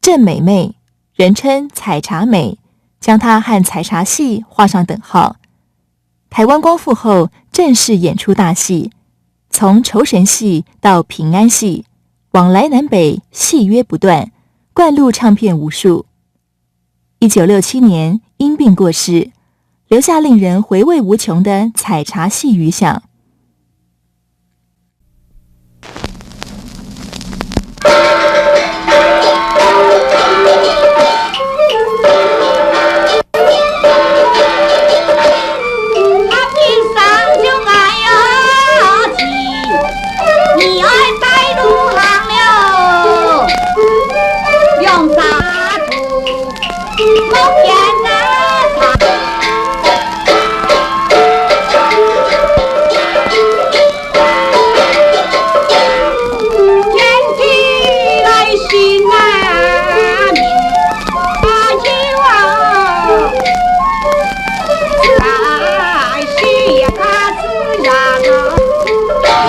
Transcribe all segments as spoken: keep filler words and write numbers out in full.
鄭美妹，人稱采茶美，将她和采茶戏画上等号。台湾光复后，正式演出大戏，从酬神戏到平安戏，往来南北，戏约不断，灌录唱片无数。一九六七年因病过世，留下令人回味无穷的采茶戏余响。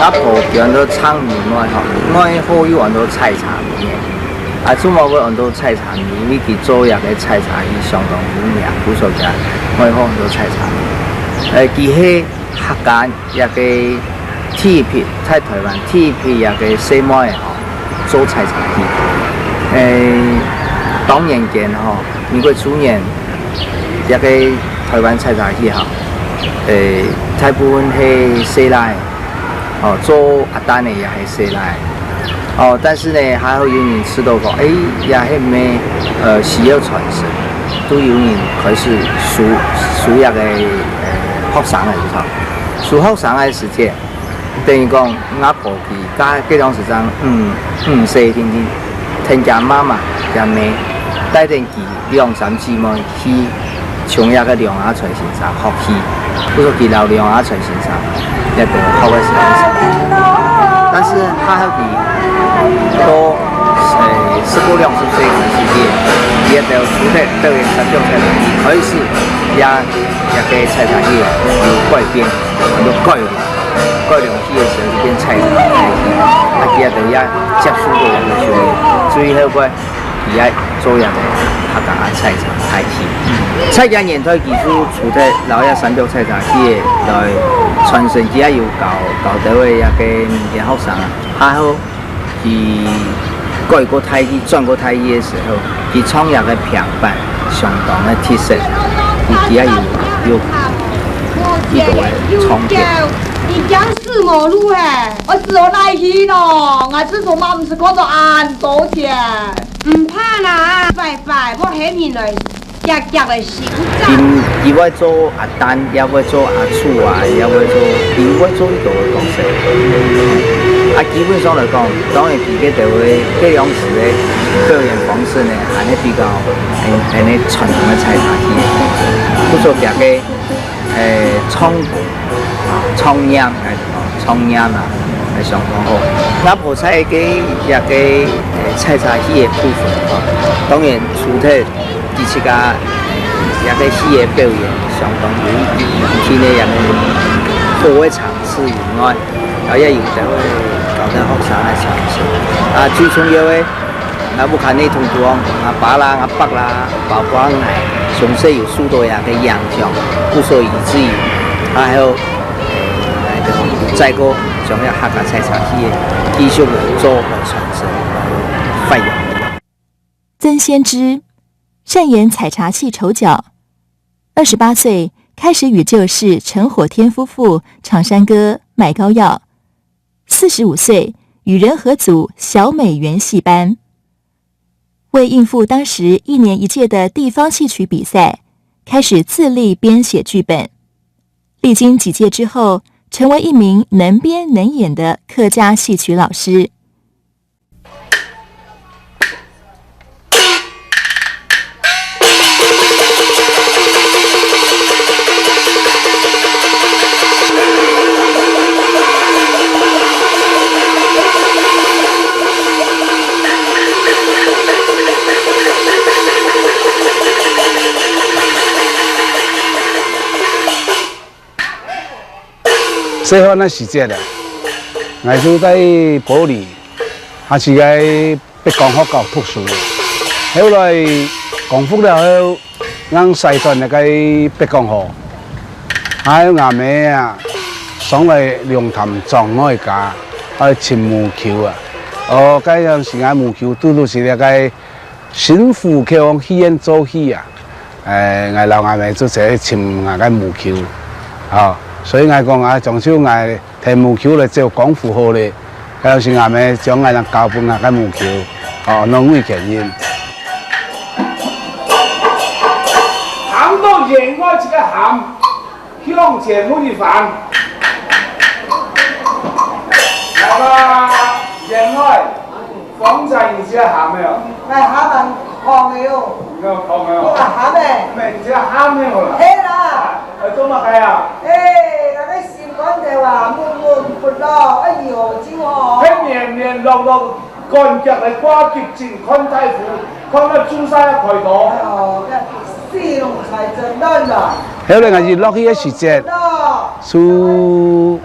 阿婆佢安到唱米賣吼，賣好又安到采茶米个。啊，做麼个安到采茶米？因為佢做這个采茶戲相當有名，故所佢愛好安到采茶米。呃，佢係客家這个第一批，在台灣第一批這个細妹仔吼，做采茶戲。呃，當年間吼，民國初年，這个台灣采茶戲吼，呃，大部分係細倈仔 哦，做阿丹个也係細倈。哦，但是呢，還好有人知道講，誒，也係毋係，呃，需要傳承，都有人開始收，收這个，呃，學生个時候，收學生个時節，等於講，吾婆佢該，該當時正，嗯，五歲定定，跈厥媽媽、厥姆，帶等佢 兩三姊妹去從這个梁阿財先生學戲，故所佢摎梁阿財先生這个學个時候，但是還好佢到，呃，十過兩十歲个時節，佢這兜除忒表演三種菜，佢開始也，這个采茶戲有改變，有改良，改良戲个時候就變采茶戲，啊，佢這兜也接受到這个訓練，所以後尾 佢愛做這个客家个采茶大戲。在該年代，佢就除忒摎這三種采茶戲來傳承，佢也有教，教到个這个民間學生啊。還好，佢改過大戲，轉過大戲个時候，佢唱這个平板，相當个特色，佢，佢也有，有，有个唱片。你講死無路欸，我死好來去咯，我自從嘛毋係講到恁多錢。 毋怕啦，拜拜，我喊人來，遽遽來收帳。佢，佢會做阿丹，也會做阿楚啊，也會做，佢會做一个角色。啊，基本上來講，當然佢个就會，个樣式个表演方式呢，還係比較，很，很傳統个采茶戲个方式。不過佢个 誒，唱，唱念，誒，唱念啊，係相當好。吾婆在个，這个，誒，采茶戲个部分，吼，當然除忒佢自家，誒，這个戲个表演相當有一定个這个好个場次以外，啊，也有得會搞到學生个場次。啊，最重要个， 吾屋下呢，通通，吾爸啦、吾伯啦，包括𠊎，從細有受到這个影響，故所以至於，還有，呃，再過將這客家采茶戲个繼續來做，來傳承，來發揚。曾先知，擅演采茶戏丑角，二十八岁开始与旧识陈火添夫妇、长山哥、麦高耀，四十五岁与仁和组小美园戏班。为应付当时一年一届的地方戏曲比赛，开始自力编写剧本。历经几届之后，成为一名能编能演的客家戏曲老师。 細漢个時節啊，𠊎就在埔里，還係在北港學校讀書个。後來光復了後，𠊎徙轉來个北港河，還有吾姆啊，上來龍潭庄外家，愛尋母舅啊。哦，該陣時𠊎母舅堵堵係這个新湖口戲院做戲啊。誒，𠊎摎吾姆就走去尋吾个母舅，哦，所以𠊎講啊，將就𠊎 𢯭母舅來走江湖好咧，該時吾姆將𠊎等交分吾个母舅，哦，安到危險人。行到員外一个喊，向前問一番。來吧，員外，方才你這喊个哦？哎，喊蠻痛个喲。你看痛个哦？我喊个。你這喊个好啦。係啦。哎，做麼个啊？哎，那个 心肝頭啊，悶悶不樂，哎喲，就好。該綿綿碌碌趕腳來掛急診，看大夫，看到注射要開刀。哎喲，該死龍才真亂啦。後來𠊎一落去个時節，就，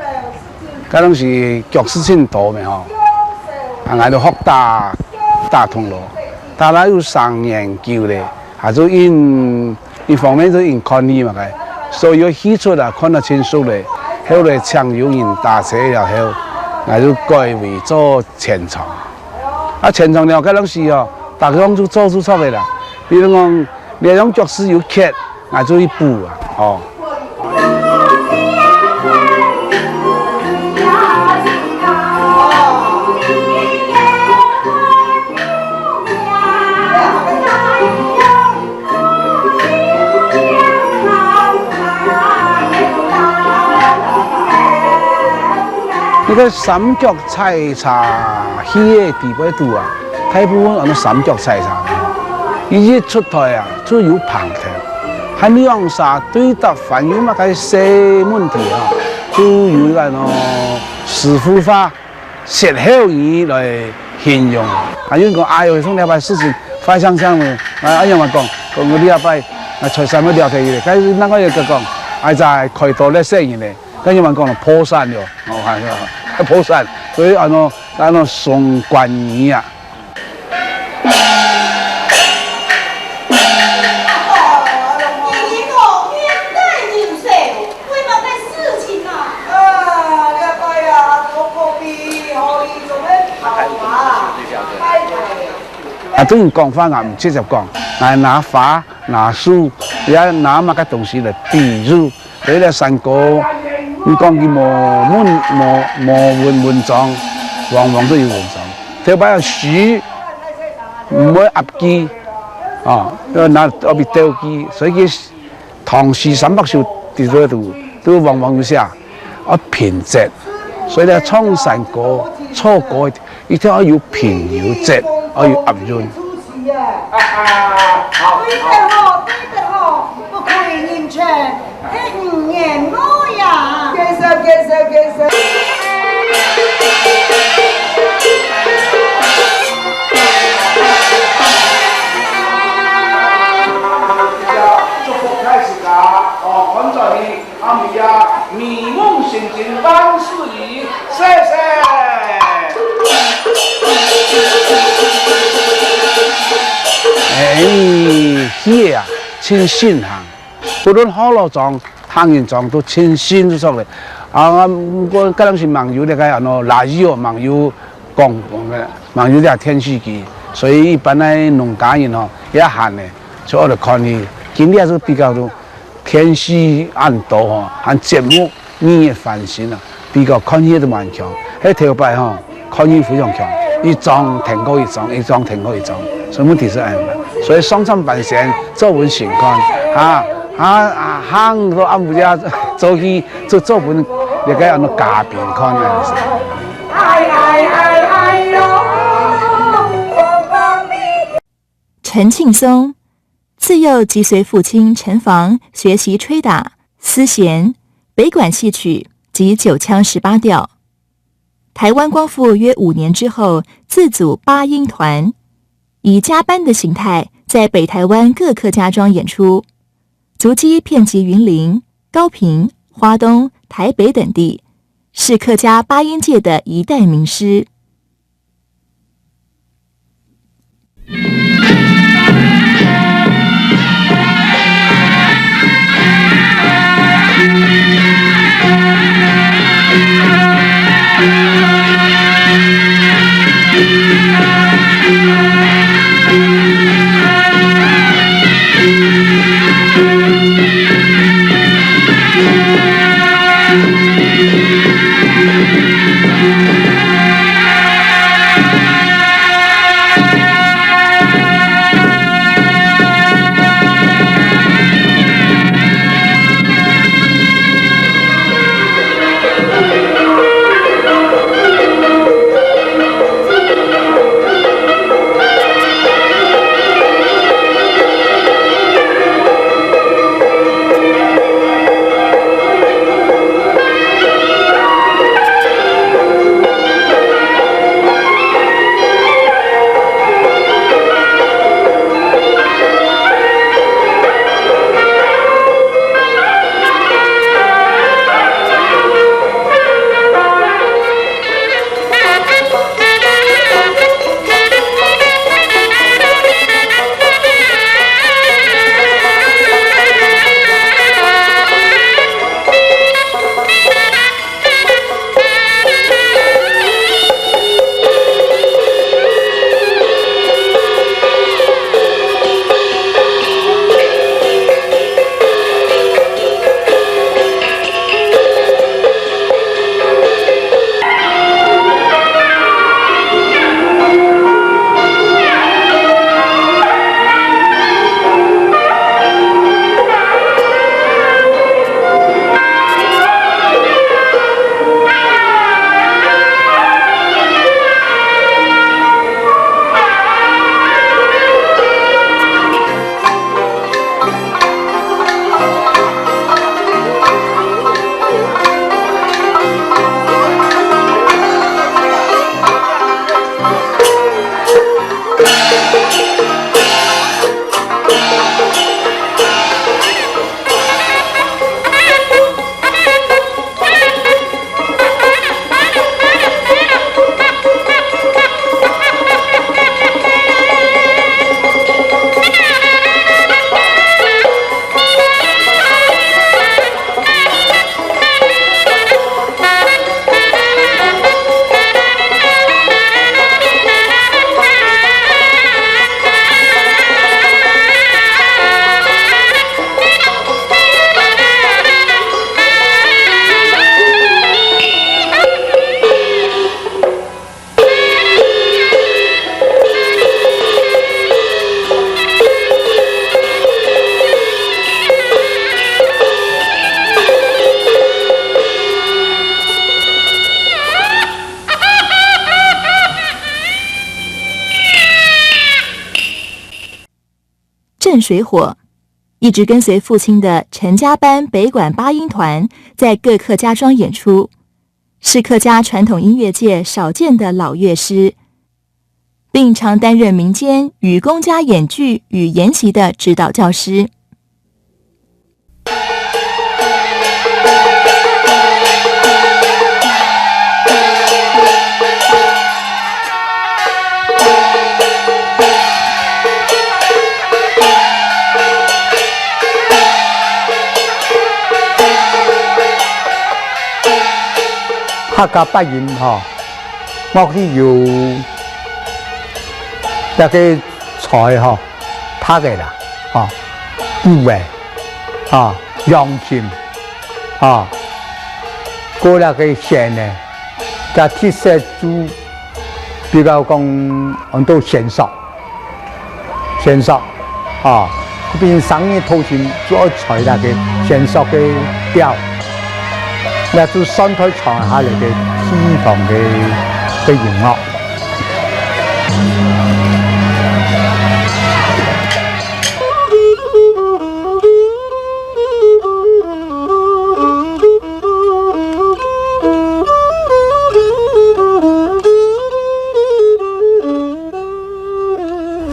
該當時腳趾真多咩吼，啊，𠊎就學打，打銅鑼，打了有三年久咧。 啊，就因，一方面就因看戲嘛，該，所以戲齣啊，看到盡熟咧，後來請有人打齊了後，𠊎就改為做前場。啊，前場了，該當時哦，逐項就做就著个啦。比如講，你用腳趾有缺，𠊎就去補啊，哦。 該个三腳採茶戲个底背肚啊，大部分安到三腳採茶，佢一出臺啊， 就有棚頭，還兩儕對答還有麼个細問題啊，就有一个喏，師傅話歇後語來形容。啊，有人講：「哎喲，像這擺事情壞相像了。」啊，恁樣嘛講，講這擺，啊，財產要了忒咧。該另外一个講：「哎呀，開刀了死人咧。」該樣嘛講：「破產了。」哦，還有，破產。所以安到，安到雙關語啊。 啊，對人講話啊，毋直接講，來拿花、拿樹，也拿麼个東西來比喻。 有一个山歌，你講佢無文，無，無文，文章，往往都有文章。頭擺啊，樹毋會壓枝，啊，要拿，要被吊枝，所以佢唐詩三百首裡肚都，都往往有寫，啊，平仄。所以呢，唱山歌、唱歌 一定要有平有仄，要有押韻。對个吼，對个吼，不可以認真，係語言無呀。祝福大自家，哦，看著你。 阿姆呀，美夢成真萬事如意，謝謝。哎，戲啊，盡盛行，不論學老莊、唐人莊都盡盛就著咧。啊，毋過該當時吂有這个安到radio，吂有廣，吂有這電視機，所以一般个農家人吼，也閒咧，就愛來看戲。今日就比較多 電視恁多吼，還節目日日翻新啊，比較看戲都蠻強。該頭擺吼，看戲非常強，一張跈過一張，一張跈過一張，所以問題係恁樣。所以上場扮仙，做分先看，哈，哈，啊，行到暗晡夜做戲，做，做分這个安到嘉賓看啊。陳慶松，自幼即隨父親陳房學習吹打、絲弦、北管戲曲及九腔十八調。台灣光復約五年之後，自組八音團，以加班的形態在北台灣各客家莊演出，足跡遍及雲林、高屏、花東、台北等地，是客家八音界的一代名師。水火，一直跟随父亲的陈家班北管八音团在各客家庄演出，是客家传统音乐界少见的老乐师，并常担任民间与公家演剧与研习的指导教师。 客家八音吼，樂器有這个吹吼，笛仔啦，吼，鼓仔，吼，揚琴，吼，過這个絃仔，這特色就比較講安到絃索。 絃索，吼，平常日頭前就愛吹該个絃索个調，該就算係傳下來个地方个，个音樂。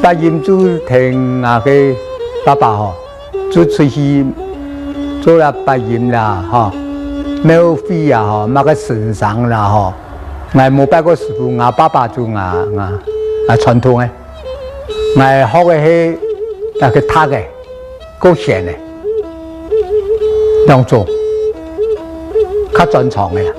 八音就聽𠊎个爸爸吼，就出去做了八音啦，吼，廟會啊，吼，麼个神社啦，吼，𠊎無拜過師傅，𠊎爸爸就𠊎，𠊎，𠊎傳統个，𠊎學个係該个笛仔。 過絃仔，兩種，較專長个啦。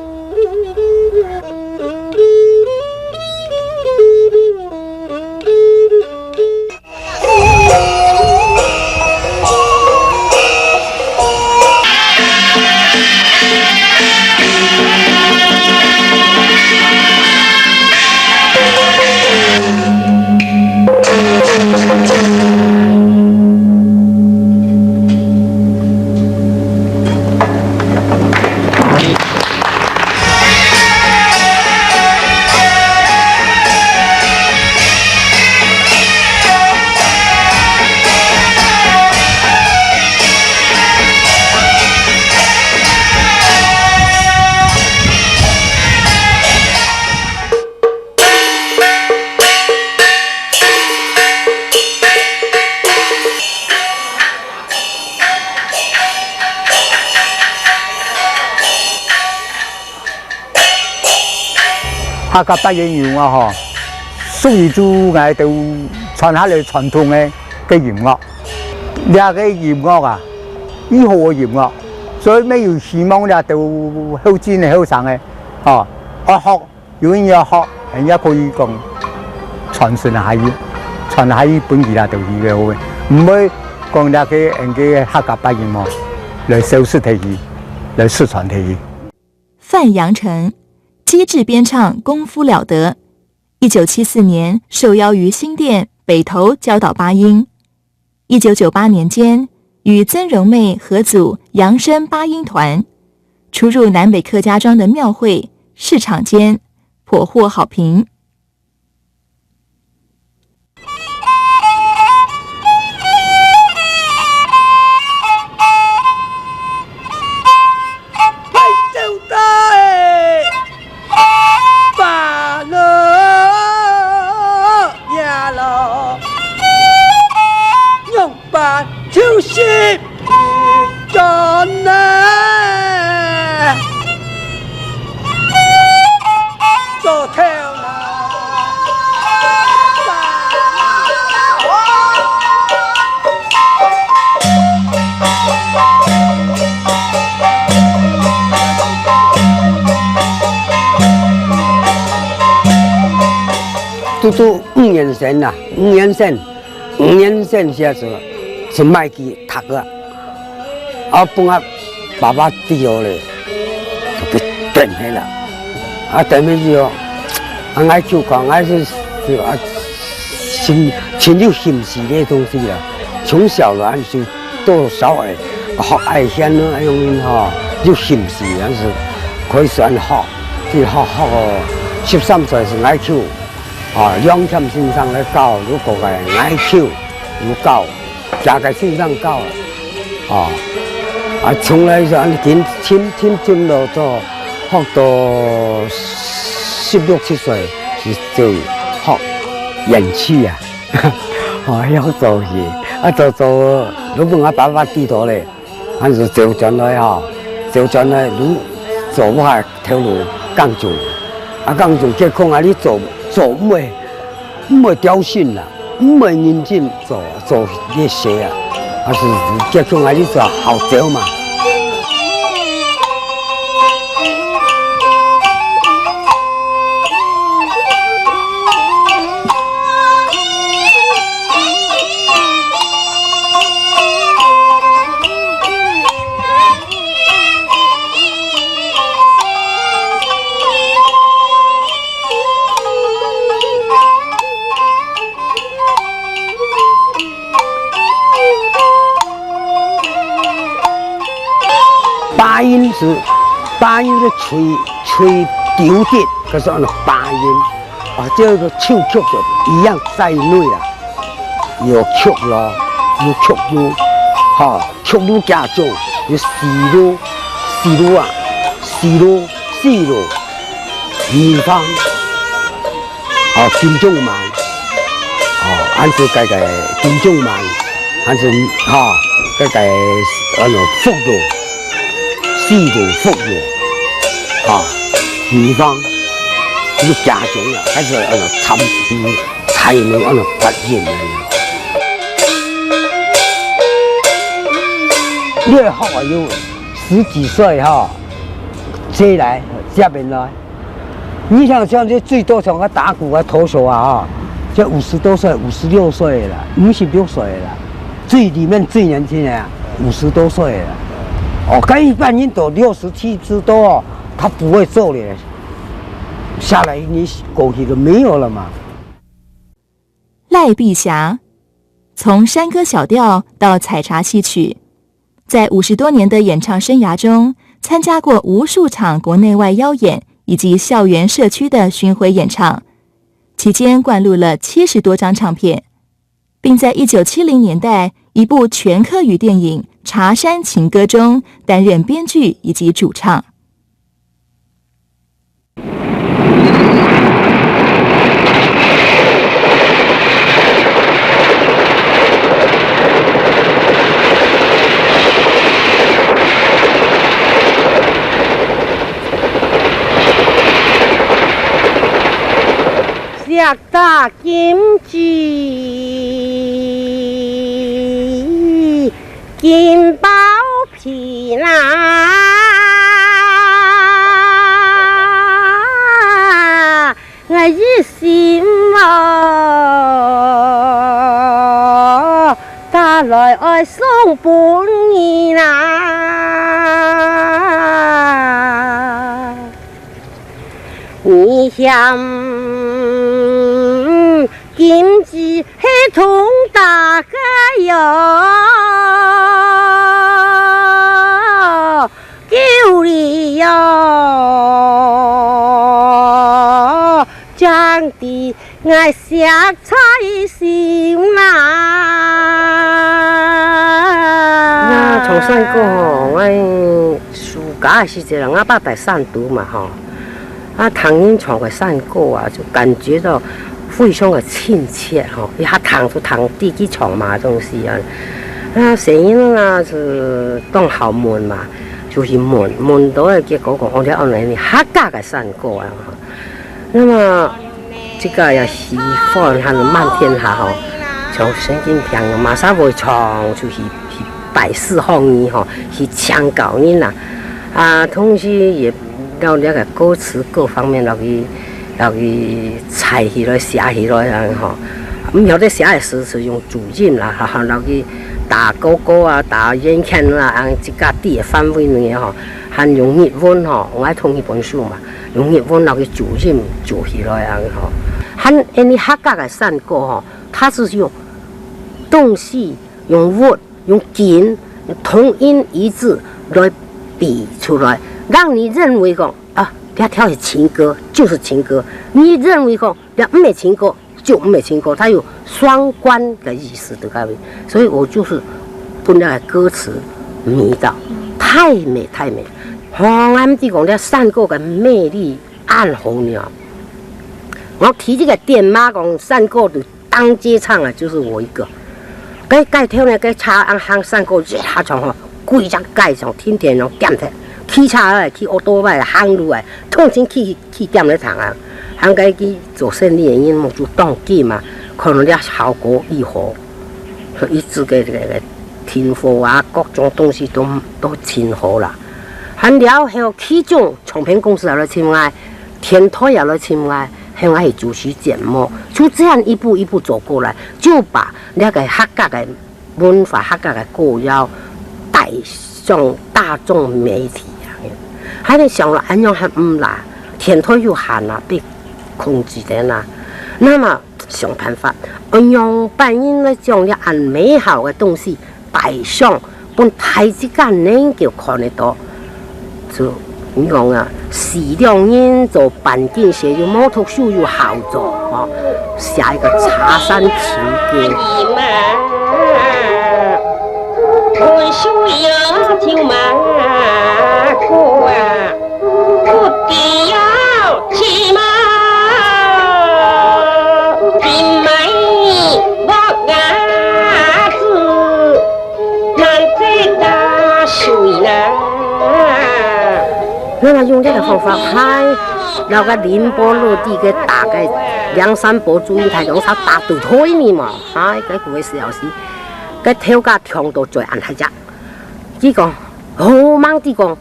客家八音樂吼，屬於就𠊎兜傳下來傳統个，个音樂。這个音樂啊，已好个音樂，所以乜有希望這兜後進个後生个，吼，愛學，有人愛學，人也可以講傳承下去，傳下去分其他地區个好个，毋會講這个𠊎个客家八音樂來消失忒去，來失傳忒去。 范揚成，机制编唱功夫了得。一九七四年受邀于新店北投教导八音。一九九八年间，与曾荣妹合组扬声八音团，出入南北客家庄的庙会、市场间，颇获好评。 都都五年生啊，五年生。 五年生時啊，就買支笛仔，啊，分𠊎爸爸知了咧，就分佢斷忒啦。啊，斷忒之後，啊，𠊎就講，𠊎係，係啊，真，真有興趣个東西啦。從小啦，就多少會學愛弦咯，恁樣吼，有興趣，但是可以算學，就學學哦。十三歲時𠊎就 啊，梁添先生來教，又過來𠊎就有教。家个先生教个，哦，啊，從來就恁緊，緊，緊，緊落到學到十六七歲，就，就學演戲啊，哦，學做戲，啊，做，做，如果阿爸爸知道咧， 還係走轉來吼，走轉來，你做毋下頭路耕種。啊，耕種結果啊，你做，做毋會，毋會專心啦，毋會認真做，做這些啊，啊，係，結果啊，你做好走嘛。 八音係，八音係吹，吹丟的，可是安到八音。 啊，這个手曲就一樣在內啦，有曲路，有曲路，吼，曲路加重，有四路，四路啊，四路，四路，二房，哦，金鐘慢，哦，恁樣个个金鐘慢，恁樣，吼，个个，安到福路。 四路福路，啊，二房，就加重了，還係，呃，參，嗯，才能，呃，發展的。你學啊，有十幾歲哈，接來，接下來。 你像，像這最多像个打鼓个投手啊，哈，這五十多歲，五十六歲了，五十六歲了，最，裡面最年輕的啊，五十多歲了。哦，跟一般人都六十、七十多哦，他不會做了，下來你過去都沒有了嘛。 賴碧霞，從山歌小調到採茶戲曲，在五十多年的演唱生涯中，參加過無數場國內外邀演以及校園社區的巡迴演唱，期間灌錄了七十多張唱片，並在一九七零年代一部全客語電影《茶山情歌》中擔任編劇以及主唱。 石打金枝，金包皮啦，𠊎一心哦，打來愛送分你啦。 你嫌金枝係銅打个喲，舊哩喲，正知𠊎惜在心啦。那唱山歌吼，𠊎暑假个時節啦，𠊎爸在山肚嘛吼， 啊，聽人唱个山歌啊，就感覺到非常个親切吼，一下聽就聽知佢唱麼个東西啊。啊，細人啊，係當好問嘛，就去問，問到个結果講，哦，這安到你客家个山歌啊。那麼，這个也喜歡還係滿天下吼，像神經病樣，麼儕會唱，就去，去拜師學藝吼，去請教人啊。啊，同時也 了這个歌詞各方面，摎佢，摎佢採起來、寫起來恁樣吼。毋曉得寫个時係用注音啦，哈哈，摎佢打勾勾啊，打圓圈啦，恁樣自家知个範圍內吼，還用日文吼，𠊎愛同佢本書嘛，用日文摎佢注音注起來恁樣吼。還恁樣客家个山歌吼，佢係用動詞、用物、 用緊、同音一致來比出來，讓你認為講，啊，這條係情歌，就係情歌。你認為講，這毋係情歌，就毋係情歌，它有雙關的意思在該位，所以我就是分那個歌詞迷到，太美太美。哦，俺毋知講這山歌个魅力恁好呢。我提這個電話講山歌的當街唱啊，就是我一個。該該條呢，該車俺行山歌一下場吼，幾隻街上天天攏點忒，騎車个、騎奧多拜个、行路个，通通去去點來唱啊。行該去做生理个人，就當緊嘛，看到這效果如何，所以一直个个个訂貨啊，各種東西都都真好啦。還了後，其中唱片公司也來尋𠊎，電台也來尋𠊎，喊𠊎去主持節目，就這樣一步一步走過來，就把那個客家个文化、客家个歌謠帶上大眾媒體啊。還得想了，恁樣還毋啦，電台又限啦，被控制的啦。那麼想辦法，仰般人來將這恁美好个東西帶上，分大自家能夠看得到。 就你講啊，四兩銀做半斤鞋，又無讀書又好做，吼，寫一個茶山情歌。那麼用這個方法，嗨，那個凌波落地个打个梁山伯祝英台，用手打到退呢嘛，嗨，該古个時候是，該頭家聽到最暗害隻。佢講，好猛地講，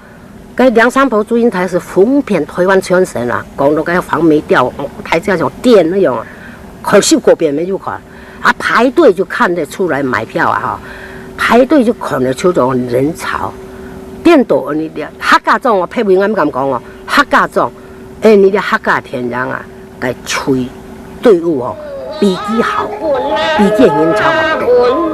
該梁山伯祝英台是紅遍台灣全省啊，講到該黃梅調，哦，大家像癲那樣啊，看十過遍沒有看，啊，排隊就看得出來買票啊，哈，排隊就看得出種人潮。顛倒你的客家庄哦，別位𠊎毋敢講哦，客家庄，哎，你的客家天然啊， 个隊，隊伍哦，比佢好，比佢人潮還多。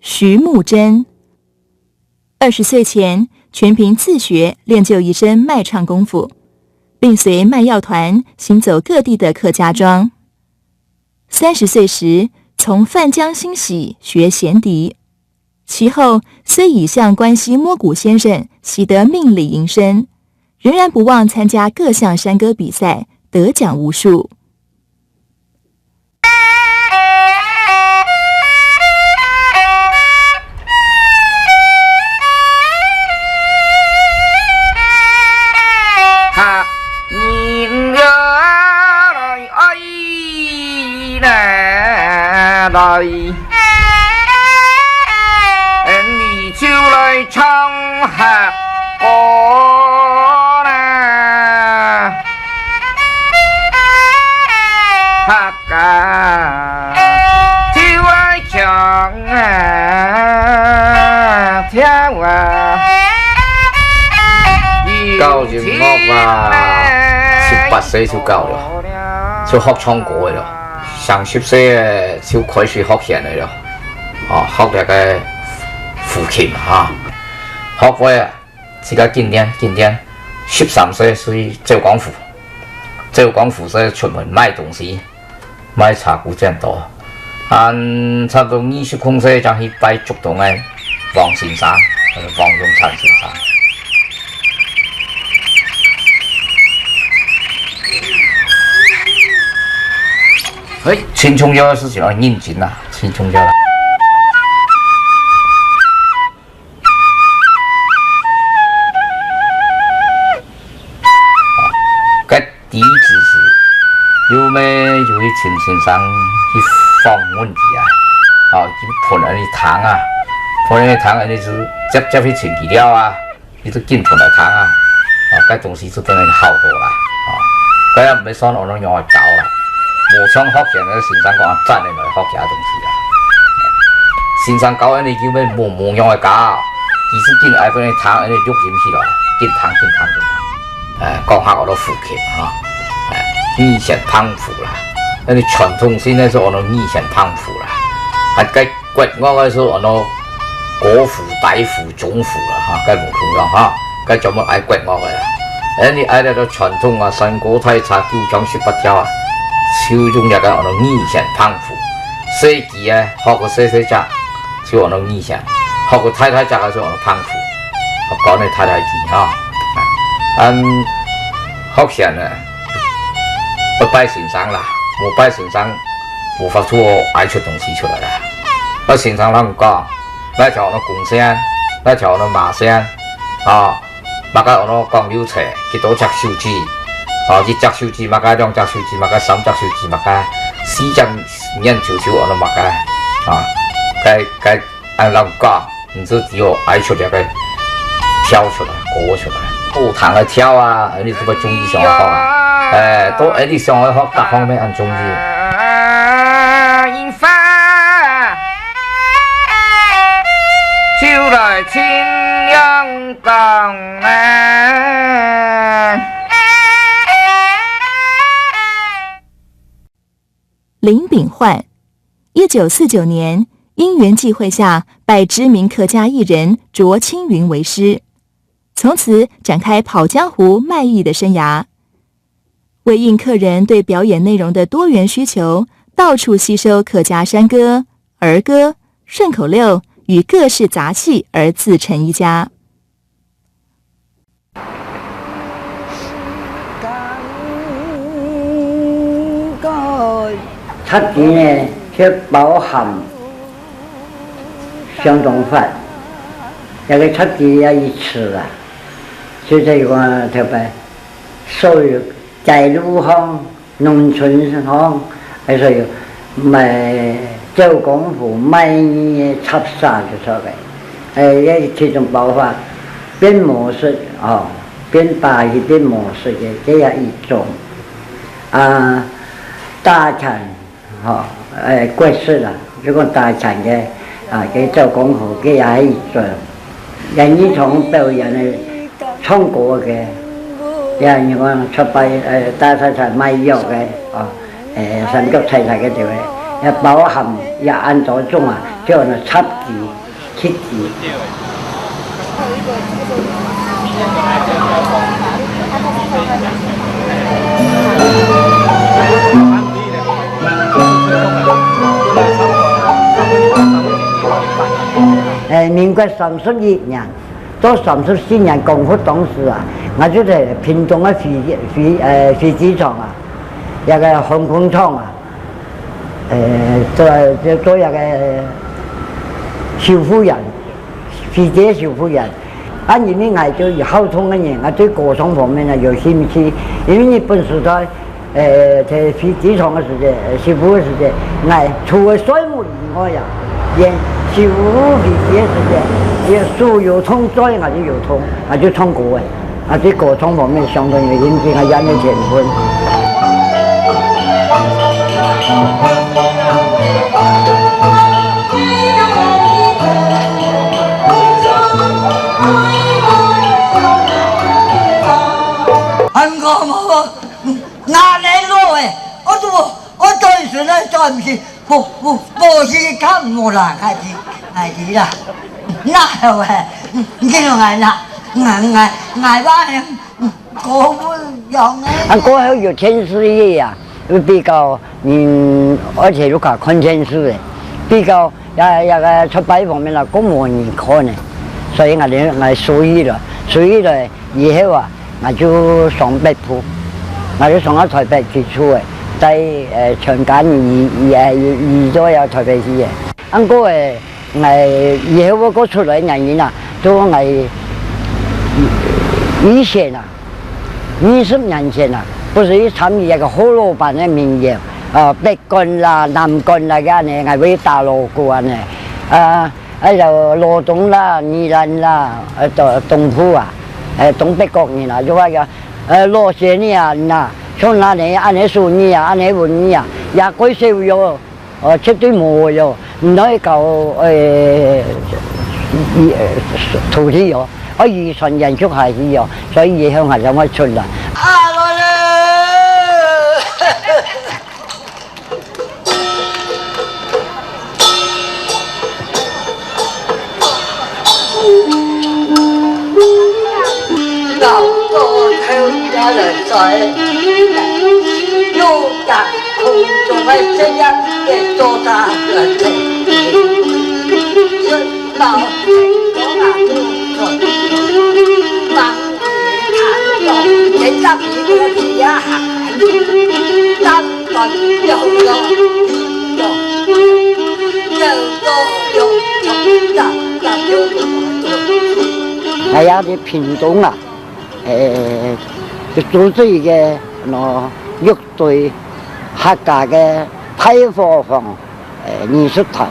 徐慕贞，二十岁前全凭自学练就一身卖唱功夫，并随卖药团行走各地的客家庄。三十岁时，从范江新喜学弦笛，其后虽已向关西摸谷先生习得命理营生，仍然不忘参加各项山歌比赛，得奖无数。 客人呀来，哎，来，来，你就来唱客歌啦。 客家就愛唱啊，跳啊。教音樂啊，十八歲就教了，就學唱歌个了。三十歲个就開始學弦个了，哦，學這個胡琴啊，學會啊。 自家緊練，緊練，十三歲去走江湖，走江湖就出門賣東西，賣茶牯剪刀。啊，差不多二十空歲正去拜竹東个王先生，呃，王永燦先生。哎，盡重要个事情愛認真啊，盡重要啦。 該先先生去訪問佢啊，吼，去歕恁呢糖啊，歕恁呢糖恁呢就接接去尋佢了啊，佢就緊歕來糖啊，啊，該東西就等於好多啦，啊，該也毋會算安到仰會搞啦，無像福建个先生講恁讚个來學佢个東西啦。先生搞恁呢根本無無仰會搞，佢就緊愛分你糖恁呢錄音起來，緊糖緊糖緊糖。 誒，講下我都負氣哈，誒，二線胖虎啦，恁呢傳統性个係安到二線胖虎啦，還該國樂个係安到國虎、大虎、中虎啦哈，該無共樣哈，該全部愛國樂个啦。誒，你愛這个傳統啊，山歌大碴、九腔十八調啊，就用這个安到二線胖虎。細支啊，學个細細隻，就安到二線；學个大大隻个就安到胖虎。學講个大大支哈。 恁學生呢，愛拜先生啦，無拜先生，無法度愛出東西出來啦。愛先生摎你講，哪條安到公線，哪條安到麻線，吼，麼个安到講究切，幾多隻手指，吼，一隻手指麼个，兩隻手指麼个，三隻手指麼个，四隻眼球就安到麼个，啊，該該恁摎你講。 你就只有愛出這个跳出來，歌出來，好聽个跳啊，恁呢就會中意上學啊。誒，到恁呢上學各方面恁中意。林炳煥，一九四九年因缘际會下拜知名客家藝人卓青雲為師，從此展開跑江湖賣藝的生涯。為應客人對表演內容的多元需求，到處吸收客家山歌、兒歌、順口溜與各式雜戲而自成一家。 硩旗呢，就包含相當闊，這个硩旗也一尺啊，就係講特別所有街路項 農村項，還係有賣，做功夫賣藝个雜耍就著个。誒，這其中包括變魔術，吼，變把戲、變魔術个，這也一種。啊，打拳，吼，誒，國術啊，就講打拳个，啊，佢做功夫，佢也係一種。 演藝場表演个、唱歌个，也人講出牌，呃，打碴碴賣藥个，哦，呃，三腳採採个對个，也包含也恁多種啊，叫做插旗、七旗。 誒，民國三十一年到三十四年光復當時啊，𠊎就在屏東个飛，飛，誒，飛機場啊，該个航空廠啊，誒，做，做，做該个修復員，飛機修復員。 啊，因為𠊎就有好動个人，𠊎對歌唱方面呢有興趣。因為日本時代，呃，在飛機場个時節，呃，修復个時節，𠊎除了睡目以外啊，連修復飛機个時節，連手有動嘴，𠊎就有動，𠊎就唱歌个。啊，對歌唱方面相當有興趣，𠊎也有天分。 恁講無，哪能落誒？我都，我對船來轉毋去，無，無，無時間無啦，𠊎知，𠊎知啦。哪有誒？你聽𠊎啦，𠊎，𠊎，𠊎話，嗯，過毋用誒。啊，過後有電視个啊，又比較，嗯，而且又較看電視誒，比較 也，也个出牌方面啦，更無人看呢。所以𠊎就，𠊎收起來，收起來以後啊，𠊎就上北部，𠊎就上到台北去住誒，在，呃，全家移，移，呃，移，移到要台北去誒。恁過誒，𠊎以後𠊎過出來个原因啊，就𠊎以前啊，二十年前啊，不是去參與一个何老闆个民謠，呃，北管啦、南管啦，个恁呢，𠊎會打鑼鼓恁呢。啊，還有羅東啦、宜蘭啦，呃，東，東部啊，呃，東北角人啊，就話个，呃，老些人啊，像恁呢，恁呢手藝啊，恁呢文藝啊，也過少喲，呃，絕對無喲，毋能搞，呃，土地喲，愛遺傳延續下去喲，所以以後還係會出來。啊，來了！還有个屏東啊，誒，就組織一個，喏，樂隊，客家个大伙房，誒，藝術團，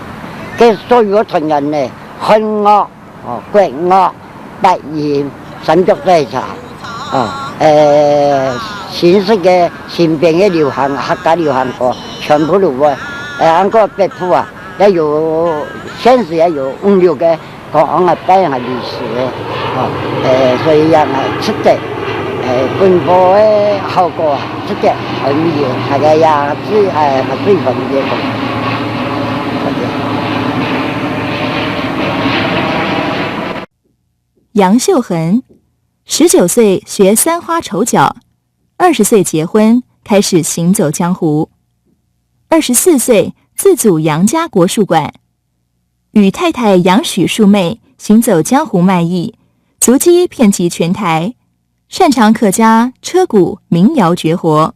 該所有个團員呢，漢樂、 哦，國樂、八音、三腳採茶，哦，誒，新式个、新編个流行、客家流行歌，全部都會。誒，恁个北部啊，也有，現時也有五六個講𠊎拜𠊎歷史个，哦，誒，所以也𠊎值得，誒，本科个效果啊，值得，很有，大家也最，誒，最方便。杨秀恒，十九岁学三花丑角，二十岁结婚，开始行走江湖。二十四岁自组杨家国术馆，与太太杨许树妹行走江湖卖艺，足迹遍及全台，擅长客家、车鼓、民谣绝活。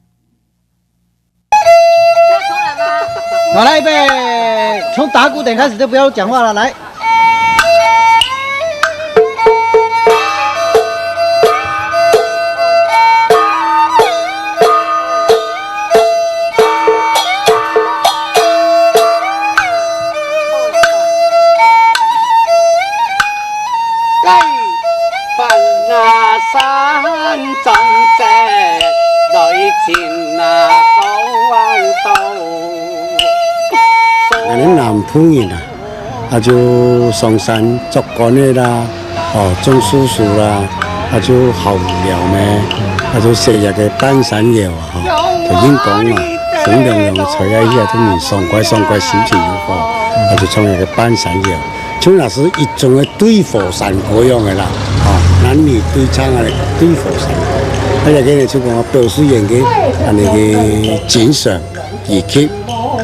好，来，预备，从打鼓点开始就不要讲话了，来。 𠊎等南部人啊，啊就上山做官个啦，哦，種樹樹啦，啊就好無聊咩，啊就寫一個半山謠啊，吼，就應講啊，風涼涼个吹啊，去啊，就人爽快爽快，心情又好，啊就唱一個半山謠。 就若係一種个對火山歌樣个啦，啊，男女對唱个對火山歌。啊，這個呢，就講表示𠊎个恁呢个精神，以及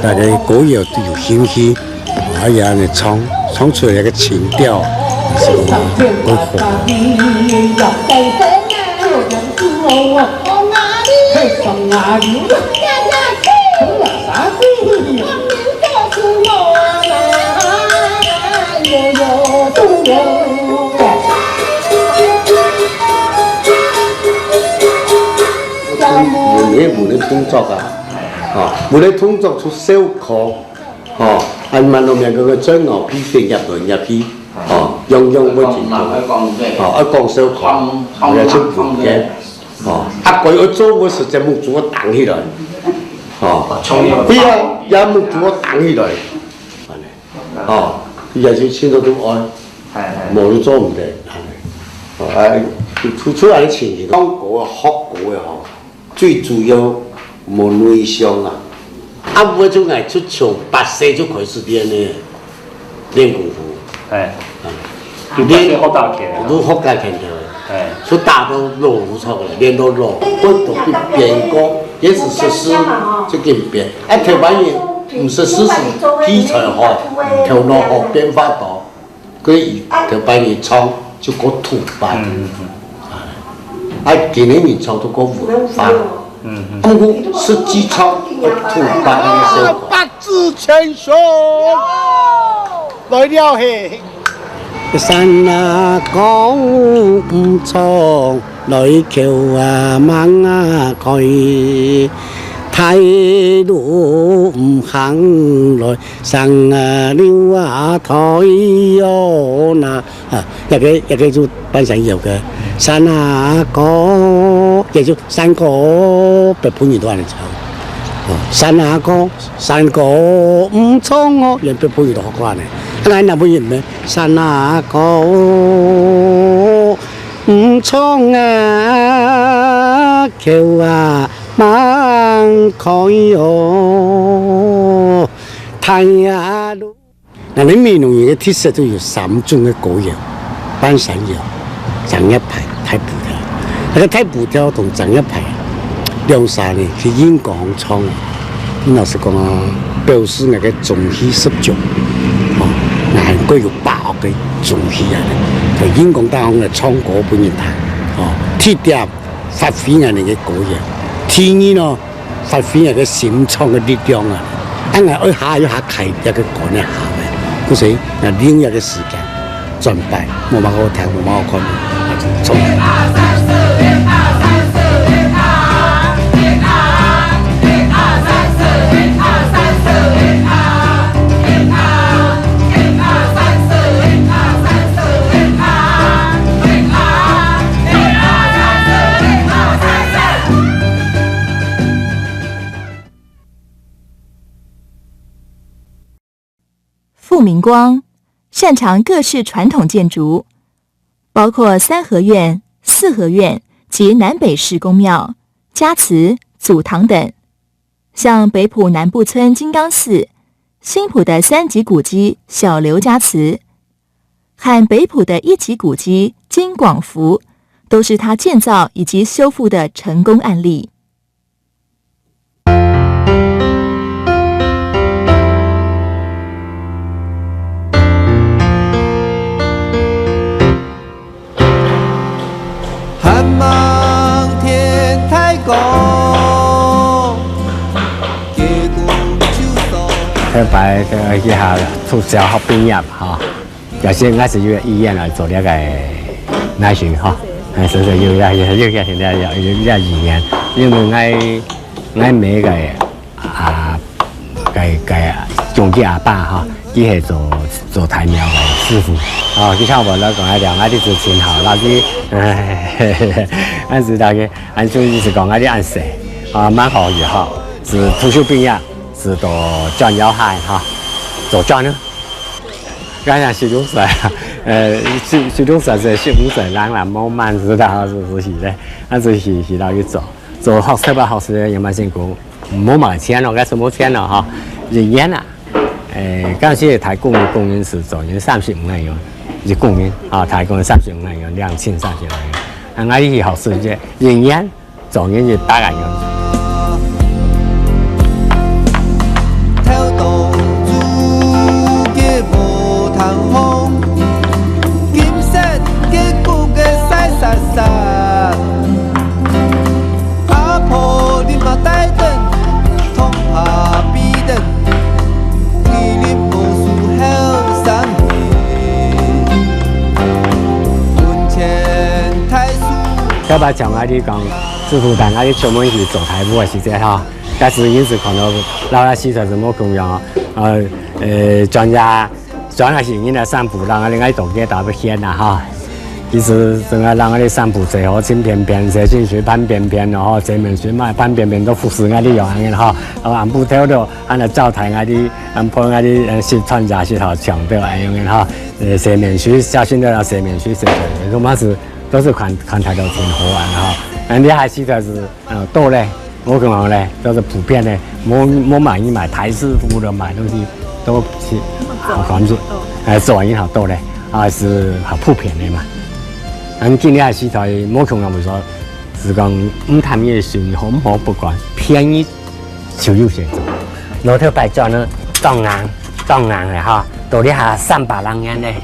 大家歌謠都有興趣，啊，也恁呢唱，唱出來个情調，係講會火。 有个舞个動作啊，吼，舞个動作出小可，吼，恁慢慢个个轉哦，皮粉入來入去，吼，樣樣會進步，吼，愛講小可，也出舞个，吼，啊，佢愛做个時節目做个彈起來，吼，佢啊，也目做个彈起來，恁呢。 哦，佢也是清楚都愛，哎，哎。無就做毋得，恁呢。哦，哎，出，出來个情形，唱歌啊，學歌个吼，最主要無內向啊。啊，有个就愛出場，八歲就開始練个，練功夫。哎。啊，就八歲學打拳啊。都學打拳个。哎。就打到老無錯个，練到老，骨頭去變過，也是十四就緊變。哎，頭擺人 毋識事實，題材好，頭腦好，變化多，佢以頭擺人唱就過土法。嗯，嗯，嗯。啊，今年人唱都過文化。嗯，嗯。毋過實際唱過土法个效果。八字全雄，來了嘿。山啊，講毋錯。 來橋啊，吂啊開，大路毋行來，山啊溜啊退喲那。啊，這个，這个就半山腰个山啊哥，也就山歌，北部人都恁樣唱。哦，山啊哥，山歌毋唱哦，連北部人都學過呢。啊，𠊎南部人呢，山啊哥，毋唱啊，橋啊，吂開哦，大路。 𠊎等美濃人个特色就有三種个歌謠：半山謠、正月牌、大埔調。該个大埔調同正月牌兩儕呢，係人講唱个。老實講啊，表示𠊎个中氣十足。哦，𠊎還過有把握个中氣啊，就人講大方个唱歌分人聽。哦，第一點，發揮𠊎等个歌謠。第二呢， 發揮𠊎个心腸个力量啊！但𠊎愛下又下開這个關个下个，故所𠊎利用這个時間轉擺，無麼好聽，無麼好看，重來。傅明光擅长各式传统建筑，包括三合院、四合院及南北式公庙、家祠、祖堂等，像北埔南部村金刚寺、新埔的三级古迹小刘家祠，和北埔的一级古迹金广福，都是他建造以及修复的成功案例。 渴望天大光，結果就說。頭擺个一下讀小學畢業哈，假使𠊎係有意願來做這个laser哈，哎，所以有這有這有這有這意願，因為𠊎𠊎姆个 啊，个个中國阿爸哈，佢係做做大廟个師傅。哦，佢像我來講來講，啊，你就真好，老師，俺知道个，俺就意思講，啊，你恁細，啊，蠻好也好，係退休畢業，係到轉要害哈，做轉呢。剛才十六歲啊，呃，十十六歲係十五歲，人啦，無蠻知道是不是咧？啊，就去去到去做。 做學生啊，學生也蠻辛苦，無麼个錢咯，該係無錢咯吼，一年啊，誒，當時大工人工人係做人三十五個銀，一工人啊，大工人三十五個銀，兩千三十五個銀。啊，𠊎去學生這一年做人一百個銀。 頭擺像𠊎俚講，師傅帶𠊎俚出門去做大務个時節吼，該時人係看到老老實實係無共樣哦。呃，呃，專家 主要係人來散步，讓𠊎俚愛到該搭要歇啦吼。其實真个讓𠊎俚散步，坐好盡便便，洗身水半便便咯吼，洗面水嘛半便便，都服侍𠊎俚用恁樣吼。啊，暗晡頭咯，還來招待𠊎俚，還陪𠊎俚，呃，食飯夜食好，搶到恁樣个吼。呃，洗面水，小心个洗面水，洗洗，都嘛係，都係看，看起來都真好玩吼。恁樣還記得係 呃，到咧，我講好咧，都係普遍个，無，無買，你買大師傅个買東西，都係好感覺，哎，做人好到咧，啊，係好普遍个嘛。恁今日个時代，無共樣，為說，係講，毋談你个生意好毋好，不管，便宜就有錢做。老頭擺轉呢，當硬，當硬个哈，到這下三百零年咧，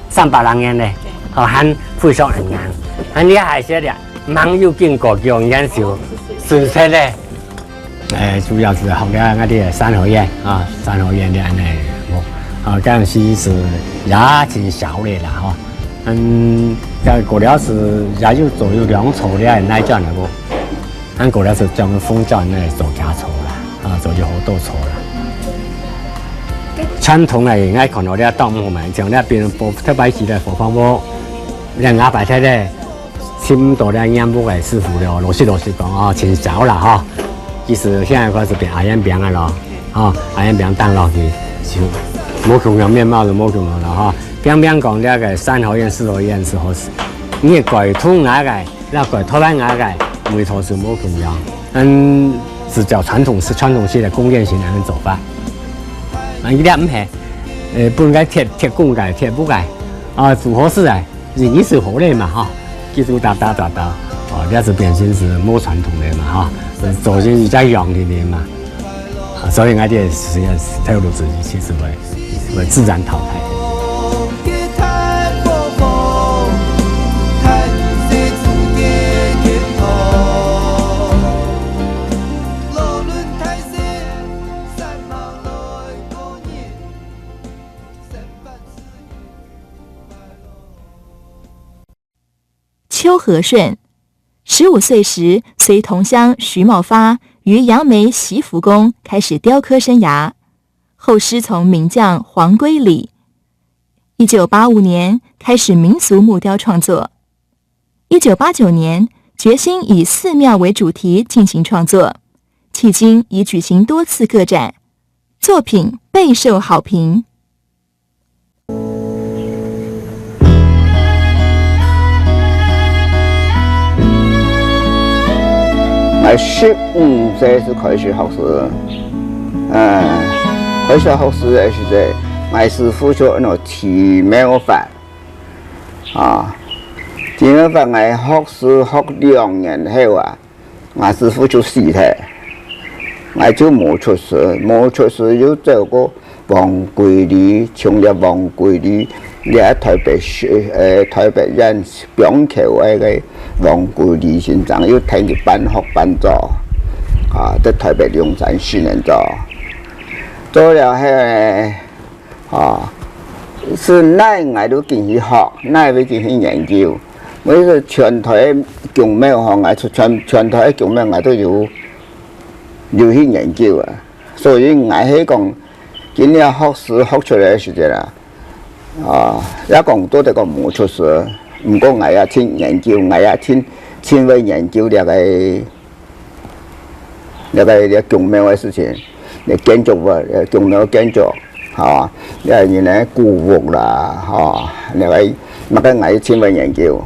三百零年咧，哦，還非常硬。恁你還係咧， 吂有經過幾年就損失咧。誒，主要係學了𠊎俚个三合院啊，三合院个恁樣無。啊，該時係也真少咧啦吼。嗯，該過了係也有做有兩座了，哪轉來無？恁過來就將風箏來做家草啦，啊，做一好多草啦。傳統个，𠊎看到這當好嘛，像這邊播，特別起來播放歌，這外擺忒咧，尋到這染布个師傅了，老實老實講哦，盡少啦哈。其實現在開始變阿煙餅个咯，哦，阿煙餅當落去，就無共樣面貌就無共樣了哈。平平講這個三合院、四合院是好事，你改通哪個？ 那个台灣人个味道是無共樣。嗯，是照傳統式、傳統式个宮殿型个法。啊，佢這毋係，呃，本該鐵，鐵公个、鐵木个，啊，符合式个，人意思好嘞嘛，哈，技術打打打打，哦，這是變成是無傳統个嘛，哈，造型一隻樣个嘛。 啊，所以𠊎這个實驗室頭路自己其實會，會自然淘汰。邱和顺，十五岁时随同乡徐茂发于杨梅习福宫开始雕刻生涯，后师从名匠黄归礼。一九八五年开始民俗木雕创作，一九八九年决心以寺庙为主题进行创作，迄今已举行多次个展，作品备受好评。 𠊎十五歲就開始學師，嗯，開始學師个時節，𠊎師傅就安到徐茂發，啊，徐茂發𠊎學師學兩年後啊， 𠊎師傅就死忒，𠊎就無出師，無出師又走過黃歸禮，從這黃歸禮，這台北市，呃，台北縣板橋个黃歸禮先生，又跈佢半學半做，啊，在台北龍山四年做，做了後呢， 哦，係哪𠊎都緊去學，哪會緊去研究。𠊎係全台个宮廟吼，𠊎全，全台个宮廟𠊎都有，有去研究啊。所以𠊎係講，今日學師學出來个時節啦，啊，也講做得講無出師，毋過𠊎也盡研究，𠊎也盡，盡會研究這个 這个，這个宮廟个事情，這建築物，這宮廟建築，吼，這人个古屋啦，吼，這个，麼个𠊎盡會研究。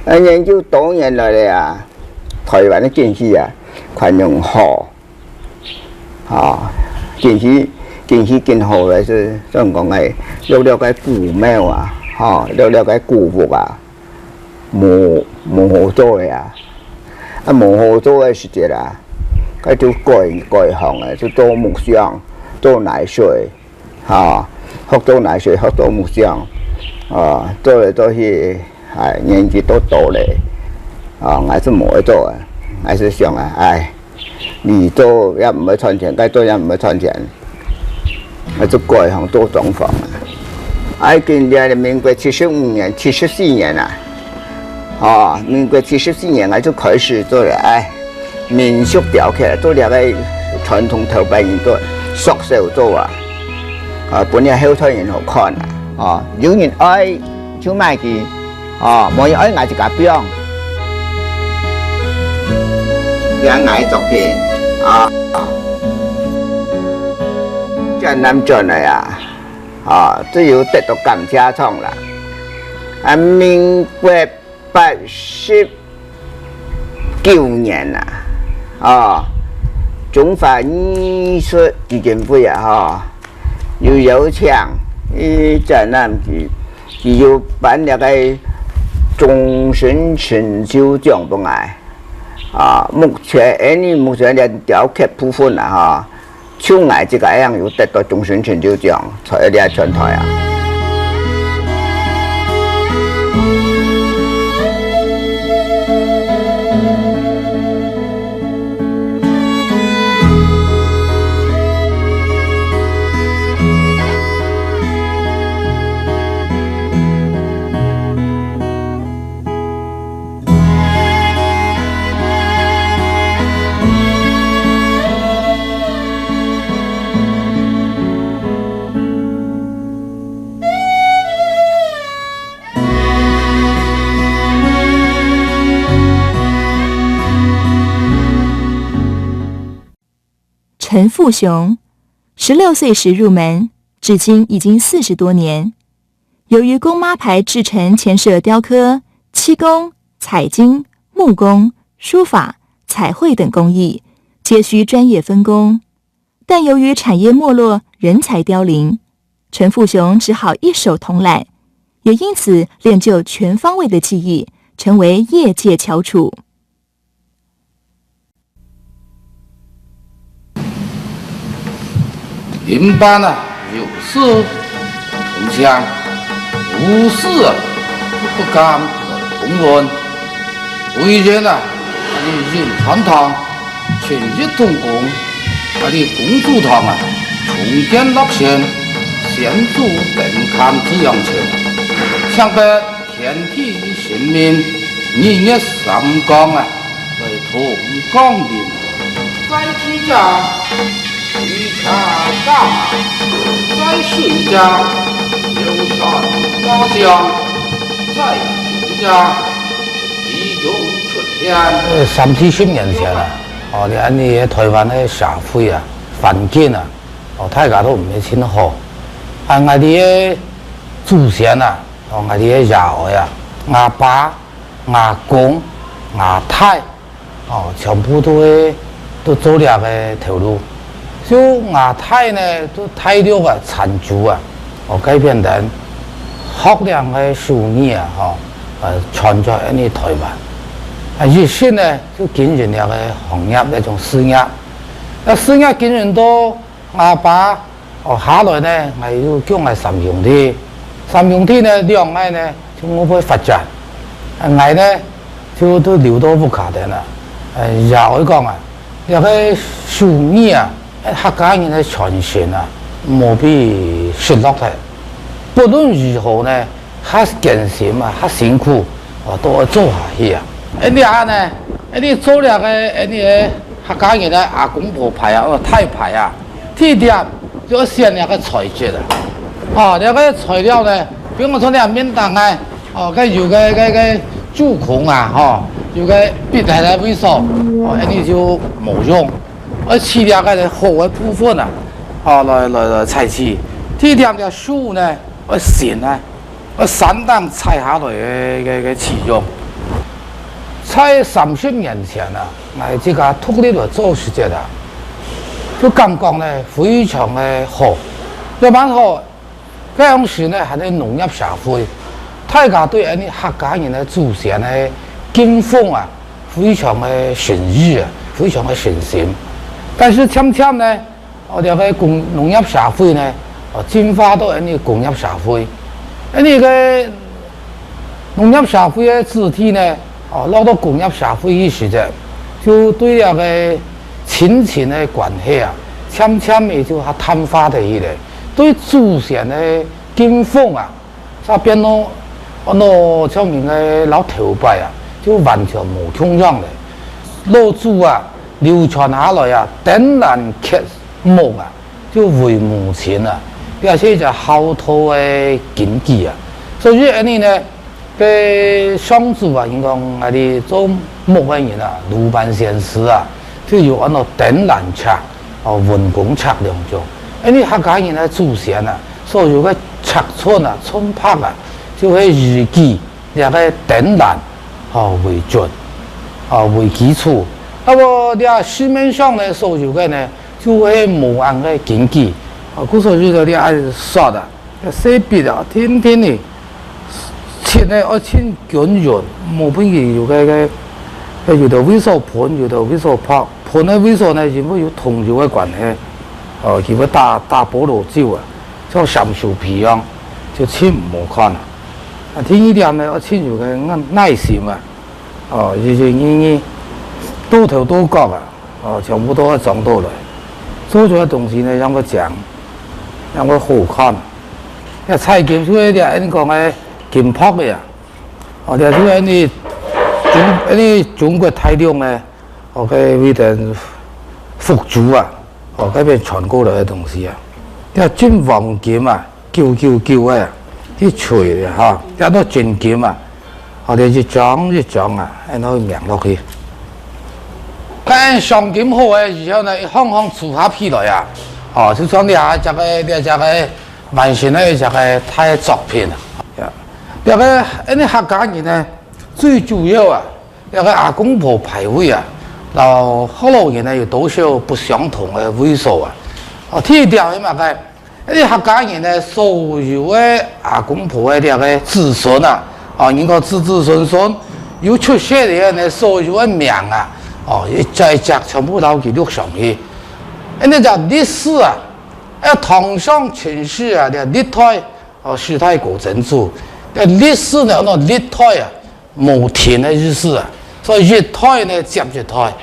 啊，研究多年來咧啊，台灣个景氣啊，寬容好，吼，景氣，景氣緊好个係，像講个，略略个古廟啊，吼，略略个古屋啊， 無，無好做个啊。啊，無好做个時節啊，該就改，改行个，就做木匠，做泥水，吼，學做泥水，學做木匠，啊，做來做去，唉，年紀都大咧，啊，𠊎係無愛做啊，𠊎係想啊，唉， 你做也毋會賺錢，該做也毋會賺錢，𠊎就改行做裝潢啊。啊，已經這民國七十五年、七十四年啊，哦，民國七十四年𠊎就開始做了，唉，民俗雕刻，做這个傳統頭擺人做縮手做啊，啊，分這後代人好看啊，哦，有人愛就買佢， 哦，無人愛𠊎自家放。這𠊎作品，啊，展覽轉來啊，啊，就有得到感謝狀啦。啊，民國八十九年啊，啊，中華藝術基金會啊，吼，有邀請，去展覽佢， 佢有頒這个終身成就獎分𠊎。啊，目前，因為目前這雕刻部分啊，吼，就𠊎自家樣有得到終身成就獎，在這全台啊。陳富雄，十六歲時入門，至今已經四十多年。由於公媽牌製程牽涉雕刻、漆工、彩金、木工、書法、彩繪等工藝，皆需專業分工。但由於產業沒落，人才凋零，陳富雄只好一手統攬，也因此練就全方位的技藝，成為業界翹楚。 臨班啊，有事同上，無事啊，不敢來通問。委員啊，你仁川堂，勤於動工，啊，你公主堂啊，重建落成，先祖登壇之用錢，想得 天地神明，日月三光啊，來同光臨。在地者，水車大馬；在水者，遊船翱翔；在水者，飛龍出天。呃，三四十年前啊，哦，你恁呢个台灣个社會啊，環境啊，哦，大家都毋係真好。啊，𠊎兜个祖先啊， 哦，𠊎兜个爺哀啊，吾爸、吾公、吾太，哦，全部都係，都做這个頭路。就吾太呢，就大陸啊，泉州啊，哦，該片等，學這个手藝啊，吼，呃，傳出來恁呢台灣。啊，一直呢，就經營這个行業，這種事業。啊，事業經營到 吾爸，哦，下來呢，𠊎又降𠊎三兄弟。三兄弟呢，兩個呢，就外背發展。啊，𠊎呢，就，就留到屋下等啊。呃，爺哀講啊，這个手藝啊，客家人个傳承啊，無必失落忒。不論如何呢， 較艱辛啊，較辛苦，哦，都愛做下去啊。恁呢啊呢，恁呢做這个，恁呢个客家人个阿公婆牌啊，哦，大牌啊，第一點就愛選這个材質啊。哦，這个材料呢，比如講這面頂个，哦，該有个，个，个蛀空啊，吼，有个必然个位所，哦，恁呢就無用。愛取這个好个部分啊，哦，來，來，來採取。第二點，這樹呢，愛新啊。 呃，山頂採下來个，个，个樹葉。在三十年前啊，𠊎自家獨立來做時節啊，就感覺呢，非常个好。仰般好，該當時呢，還係農業社會，大家對𠊎俚客家人个祖先个敬奉啊，非常个誠意啊，非常个誠心。但是漸漸呢， 哦，這个工，農業社會呢，哦，進化到恁呢工業社會。恁呢个農業社會个子弟呢，哦，落到工業社會个時節，就對這个親情个關係啊，漸漸仔就較淡化忒去了。對祖先个敬奉啊， 煞變到，哦，像人个摎頭擺啊，就完全無共樣了。老祖啊，流傳下來啊，丁蘭伐木啊，就為母親啊，這係一隻孝道个根基啊。所以恁呢呢，該上主啊，應講𠊎俚做木个人啊，魯班先師啊，就有安到丁蘭尺，哦，文公尺兩種。恁呢客家人个祖先啊， 所有个尺寸啊、寸拍啊，就係以舉這个丁蘭，吼，為準，吼，為基礎。啊，無這市面上呢，所有个呢，就係無恁个根基。啊，故所以呢，你愛刷啊，細筆啊，定定仔，盡呢愛盡均勻，無分佢有个，个，个有兜位所賁，有兜位所薄。賁个位所呢，因為有桐油个關係，哦，佢會打，打保羅酒啊。 像三手皮樣，就盡毋好看啊。啊，第二點呢，愛盡有个耐，耐心啊。哦，日日夜夜，到頭到腳啊，哦，全部都愛裝到來。做出來个東西呢，正會靚，正會好看。這彩金就係這恁講个金箔个啊。哦，這就係你中，你中國大陸呢， 哦，該位等福州啊，哦，該片傳過來个東西啊，這盡黃金啊，九九九个，去吹个哈，這都真金啊，哦，這一張一張啊，恁樣名落去。該賞金好个以後呢，一項項組合起來啊，哦，就像這隻个，這隻个完成个一隻个大作品啊。這个，𫣆俚客家人呢，最主要啊，這个阿公婆牌位啊，摎福佬人呢，有多少不相同个位所啊。哦，第一條係麼个？ 𫣆俚客家人呢，所有个阿公婆个這个子孫啊，哦，人講子子孫孫，有出世个呢，所有个名啊，哦，一隻一隻全部摎佢錄上去。𫣆俚這歷史啊，愛唐宋秦始啊，這歷代，哦，史代古今中，這歷史呢，安到歷代啊，無停个意思啊，所以一代呢接一代。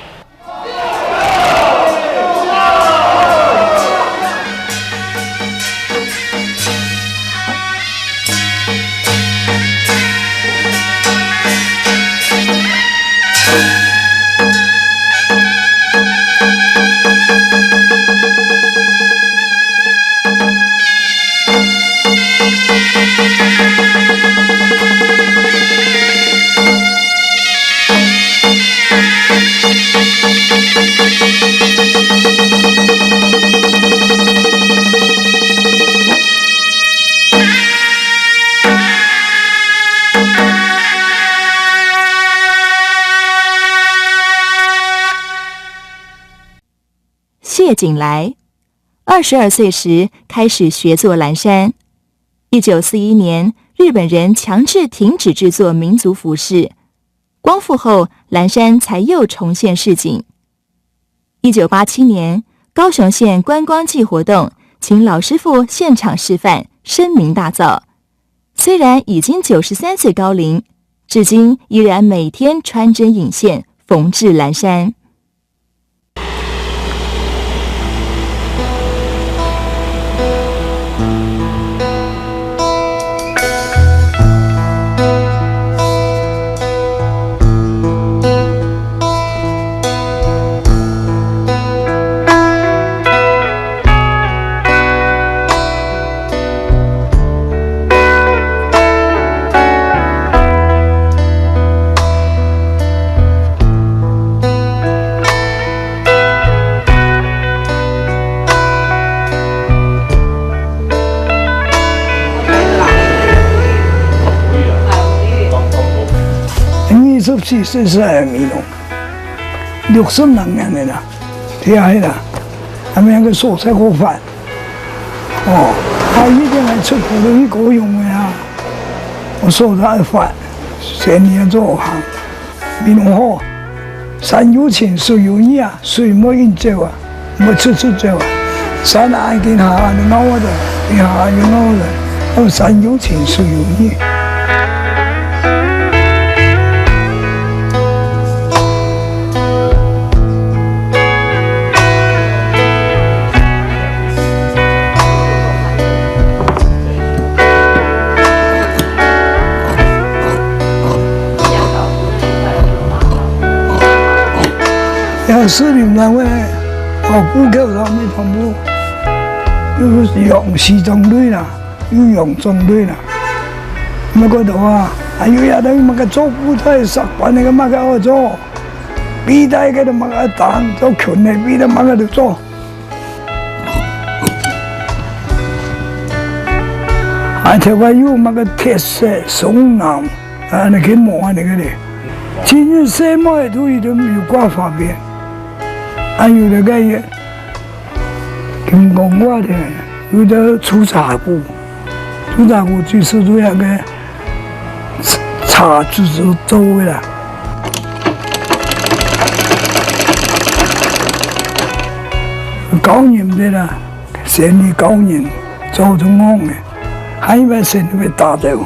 谢景来，二十二岁时开始学做蓝衫。一九四一年，日本人强制停止制作民族服饰，光复后，蓝衫才又重现市井。一九八七年，高雄县观光季活动请老师傅现场示范，声名大噪。虽然已经九十三岁高龄，至今依然每天穿针引线，缝制蓝衫。 二十四歲係美濃，六十零年个啦，聽下啦，阿姆个手勢好法。哦，佢一定係出國去高雄个啊，𠊎手勢法，生理做行。 美濃好，山有情，水有義啊，水毋會引走啊，毋會出出走啊。山啊，緊下下就咬啊，緊下下就咬啊，哦，山有情，水有義。 這士林人个，哦，布料上面全部，有洋西裝類啦，有洋裝類啦。毋過个話，還有這兜麼个做布袋、石板个麼个愛做，皮帶个都麼个當，做裙个皮帶麼个都做。 啊，頭擺有麼个鐵色、松林，啊，恁呢去磨恁呢个咧。今日細妹都已經有掛花邊，啊，有个个金光掛个，有个粗茶布，粗茶布就是對該个 茶，茶就做个啦。教人个啦，生理教人，做中行个，還有个生理被打掉。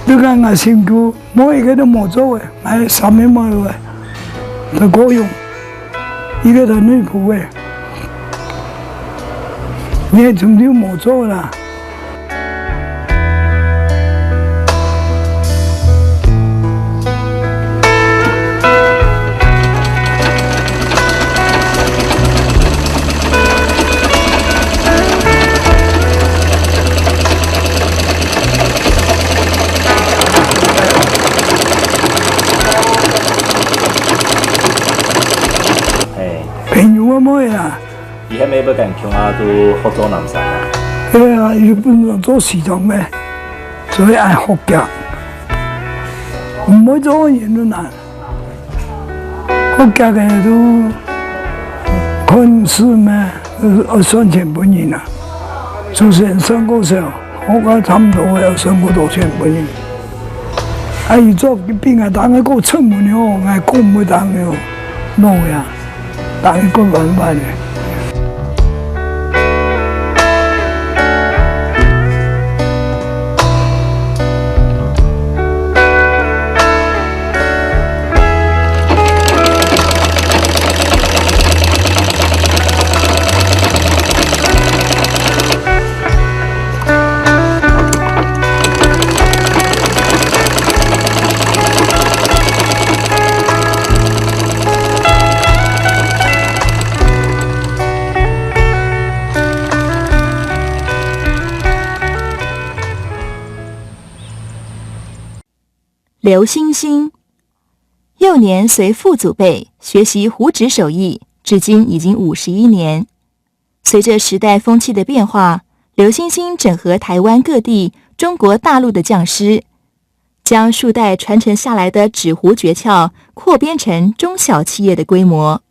你看𠊎辛苦，無一个都無做个，𠊎啥物無个，在高雄。 一个在內埔个，你還終究無做啦。 這朋友个妹啊，佢係毋係會跟共下都學做南山啊？係啊，佢本身做西藏个，所以愛學腳，毋會做人都難。學腳个都看事咩，愛算錢分人啊。就算算過少，學个差毋多个，愛算過多錢分人。 啊，佢做比𠊎當个過出門哦，𠊎講毋會當个哦，孬呀，當个過慢慢个。 刘星星，幼年随父祖辈学习胡纸手艺，至今已经五十一年。随着时代风气的变化，刘星星整合台湾各地、中国大陆的匠师，将数代传承下来的纸糊诀窍扩编成中小企业的规模。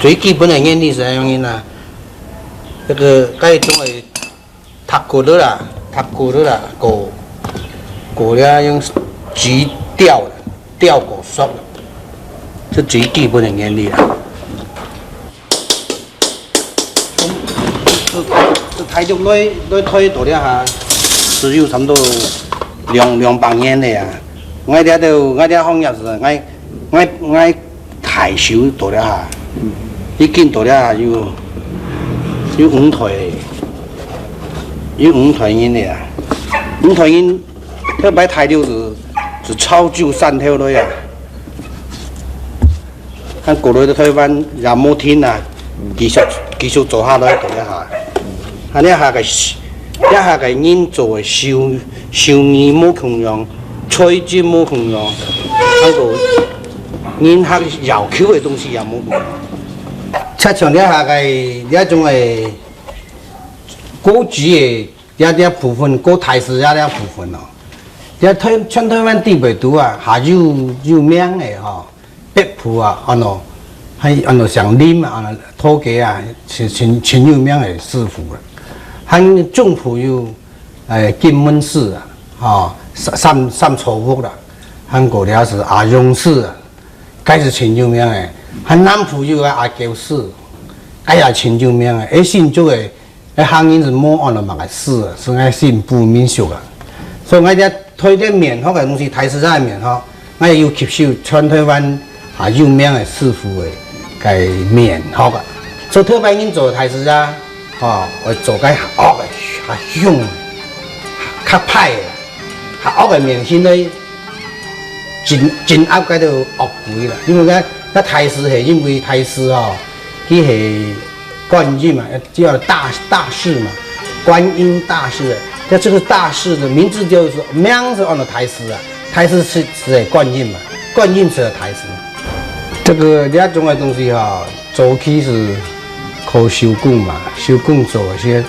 最基本个原理係恁樣个啦，該个該種个 踢過了啦，踢過了啦，過，過了用紙吊啦，吊過熟啦，這最基本个原理啦。這，這大約來，來推到這下，係有差毋多兩，兩百年个啊。𠊎這兜，𠊎這行業係，𠊎，𠊎，𠊎 大壽到這下，已經到這下有，有五代，有五代人了啊。五代人，頭擺大陸係，係潮州山頭來啊。還過來到台灣也無停啊，繼續，繼續做下來到這下。 啊，這下个，這下个人做个手，手藝無共樣，材質無共樣，還有人客要求个東西也無共樣。就像這下个，這種个古蹟个這，這部分，古大師這，這部分哦，這台，全台灣地背肚啊，還有，有名个吼。 北埔啊，安到，還安到像林啊，安到土雞啊，係真，真有名个師傅啦。還中埔有，誒，金門寺啊，吼，三，三，三草屋啦，還過了係阿勇寺啊，該係真有名个。還南埔有个阿狗寺，該也真有名个。誒，新竹个 該客人係無安到麼个寺啊，係𠊎新埔民宿啊。所以𠊎這推這棉學个東西，大師爺个棉學，𠊎也有吸收全台灣啊有名个師傅个該棉學啊。所以頭擺人做大師爺，吼，愛做該較惡个、較凶、較歹个。 較惡个面型呢，真，真惡該兜惡鬼啦。因為該，該大士係因為大士吼，佢係觀音嘛，叫大，大士嘛，觀音大士。那這個大士的名字就是，名字安到大士啊，大士係，係觀音嘛，觀音係大士。這個這種个東西吼， 早期係靠手工嘛，手工做个，係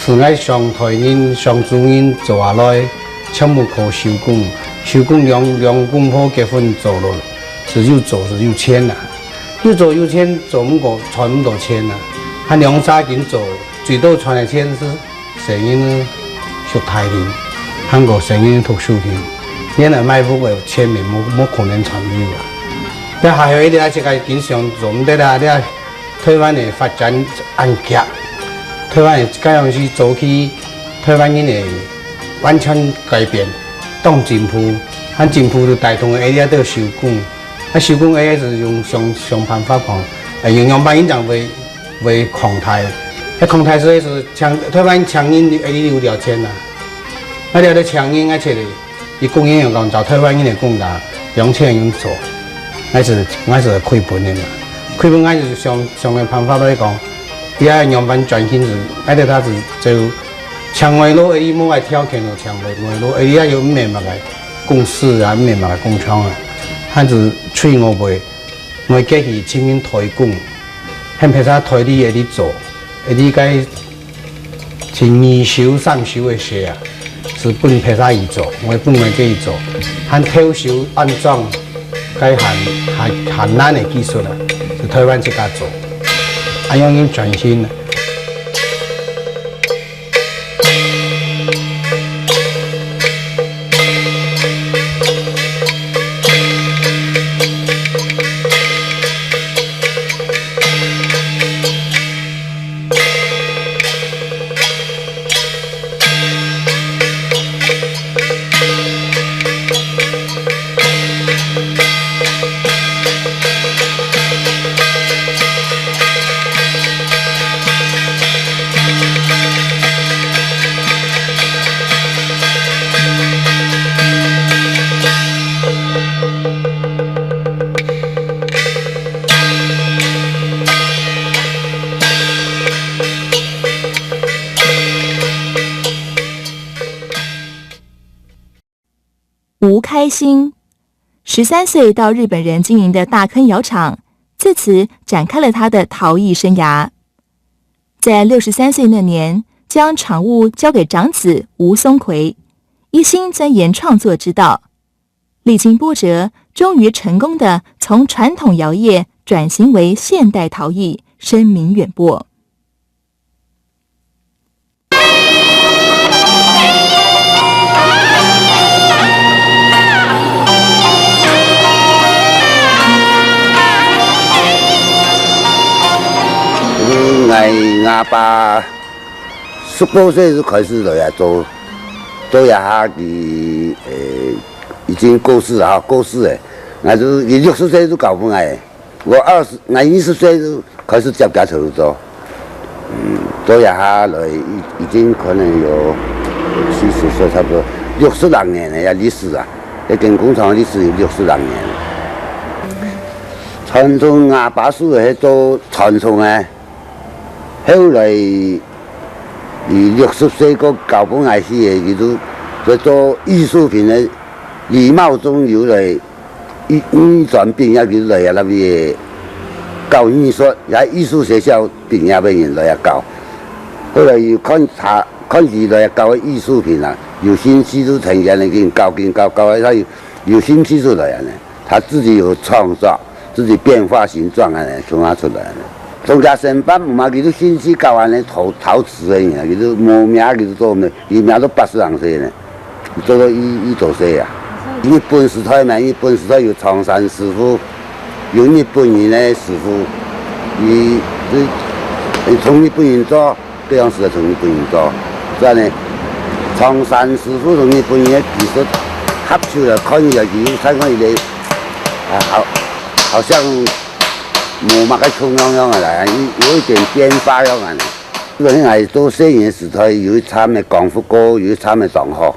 𠊎上代人、上祖人做下來，全部靠手工。手工兩，兩公婆結婚做落，係有做係有錢啊，有做有錢，做毋過賺毋到錢啊。還兩儕緊做，最多賺个錢係 細人仔讀大人，還過細人仔讀書人，原來買屋个錢也無，無可能賺有啊。這下有一个這个經常做毋得啊，這台灣个發展恁遽，台灣个該樣是早期台灣人个完全改變，當進步，很進步就帶動个這兜手工，啊手工个係用想想辦法看，啊用樣板印正會會擴大，該擴大所以係請台灣請人會有了錢啊，啊了了請人啊出來。 佢工人用講，照台灣人个工價，兩千人做，𠊎係𠊎係虧本个嘛。虧本𠊎係想想个辦法來講，佢愛仰般轉型係，𠊎對佢係就請外勞，佢無愛條件咯，請外外勞，佢也有毋係麼个公司啊，毋係麼个工廠啊，還係催我會，我結去請人代工，喊別儕代理佢做，佢該 係二手、三手个鞋啊，係分別儕去做，毋係分𠊎个去做。還頭手安裝，該還還還難个技術啊，係台灣自家做，恁樣人轉型啊。 吴开心，十三岁到日本人经营的大坑窑厂，自此展开了他的陶艺生涯。在六十三岁那年，将厂务交给长子吴松奎，一心钻研创作之道。历经波折，终于成功的从传统窑业转型为现代陶艺，声名远播。 嗯，𠊎吾爸十多歲就開始來啊做，做這下佢，呃，已經過世了哈，過世了。𠊎就，佢六十歲就交分𠊎。 我二十，𠊎二十歲就開始接佢手做，嗯，做這下來已，已經可能有七十歲，差不多六十零年了，這歷史啊，這間工廠歷史有六十零年了。傳統阿爸手个係做傳統个，後來佢六十歲過交分𠊎去个，佢就做做藝術品个禮貌中有來 藝，藝專畢業佢來啊，那邊教藝術，也藝術學校畢業个人來啊教。後來又看他，看佢來啊教个藝術品啊，有興趣就成天个緊教，緊教，教到他有，有興趣就來啊呢。他自己有創作，自己變化形狀啊呢，創啊出來啊呢。從家生活嘛，佢就興趣教啊呢，陶，陶瓷个人啊，佢就無名，佢就做咩，佢名都八十零歲呢。 做到一，一多歲啊。日本時代嘛，日本時代有長山師傅，有日本人个師傅，佢，佢，佢從日本人做，該樣時從日本人做，所以呢，長山師傅同日本人个技術合起來，看起來佢有看過一個，啊，好，好像無麼个共樣樣个啦，有，有一點變化樣啊。因為𠊎做細人个時代，有一站个光復過，有一站个中學。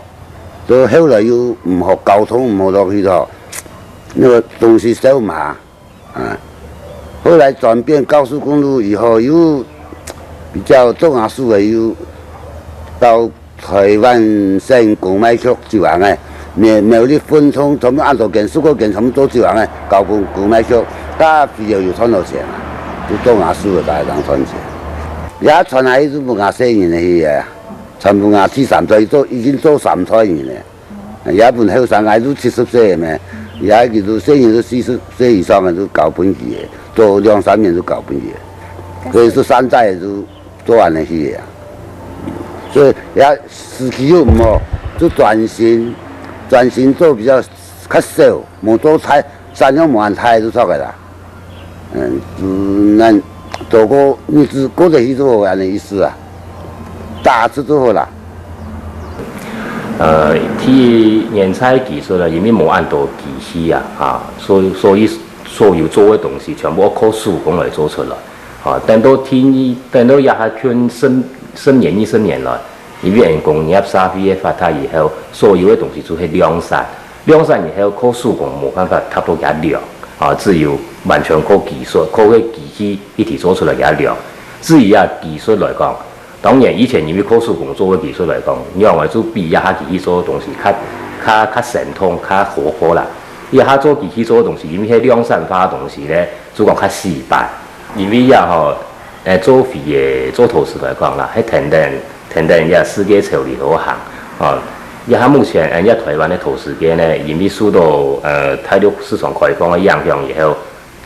到後來又毋好，交通毋好落去咯，那個東西燒嘛，啊，後來轉變高速公路以後，又比較做下手个，又到台灣省公賣局酒行个，苗，苗栗分廠全部恁多間，十過間全部做酒行个，交分公賣局，大肥料有賺到錢啊，就做下手个，大家當賺錢。也傳下去就分下細人个去个。 全部啊，第三代做，已經做三代人了。也分後生，𠊎都七十歲了咩，也佢都細人都四十歲以上个，都交分佢个，做兩三年就交分佢个。所以說三代就做恁樣去个啊。所以也時機又毋好，就轉型，轉型做比較較少，無做太產量無恁大就著个啦。嗯，嗯，恁做過日子過得去就好，恁呢意思啊。打出就好啦。呃，第一，原材技術啊，因為無恁多機器啊，啊，所以，所以所有做个東西全部愛靠手工來做出來。啊，等到第二，等到這下近十，十年、二十年來，因為工業社會个發達以後，所有个東西就係量產。量產以後，靠手工無辦法達到佢个量，啊，只有完全靠技術，靠个機器一體做出來佢个量。至於啊，技術來講，當然以前因為靠手工做个技術來講，仰會就比這下機器做个東西較，較，較生動、較活潑啦。這下做機器做个東西，因為係量產化个東西呢，就講較死板。因為啊吼，誒，做飛个、做陶瓷來講啦，係跈等，跈等這世界潮流好行。哦，這下目前，誒，這台灣个陶瓷業呢，因為受到，呃，大陸市場開放个影響以後，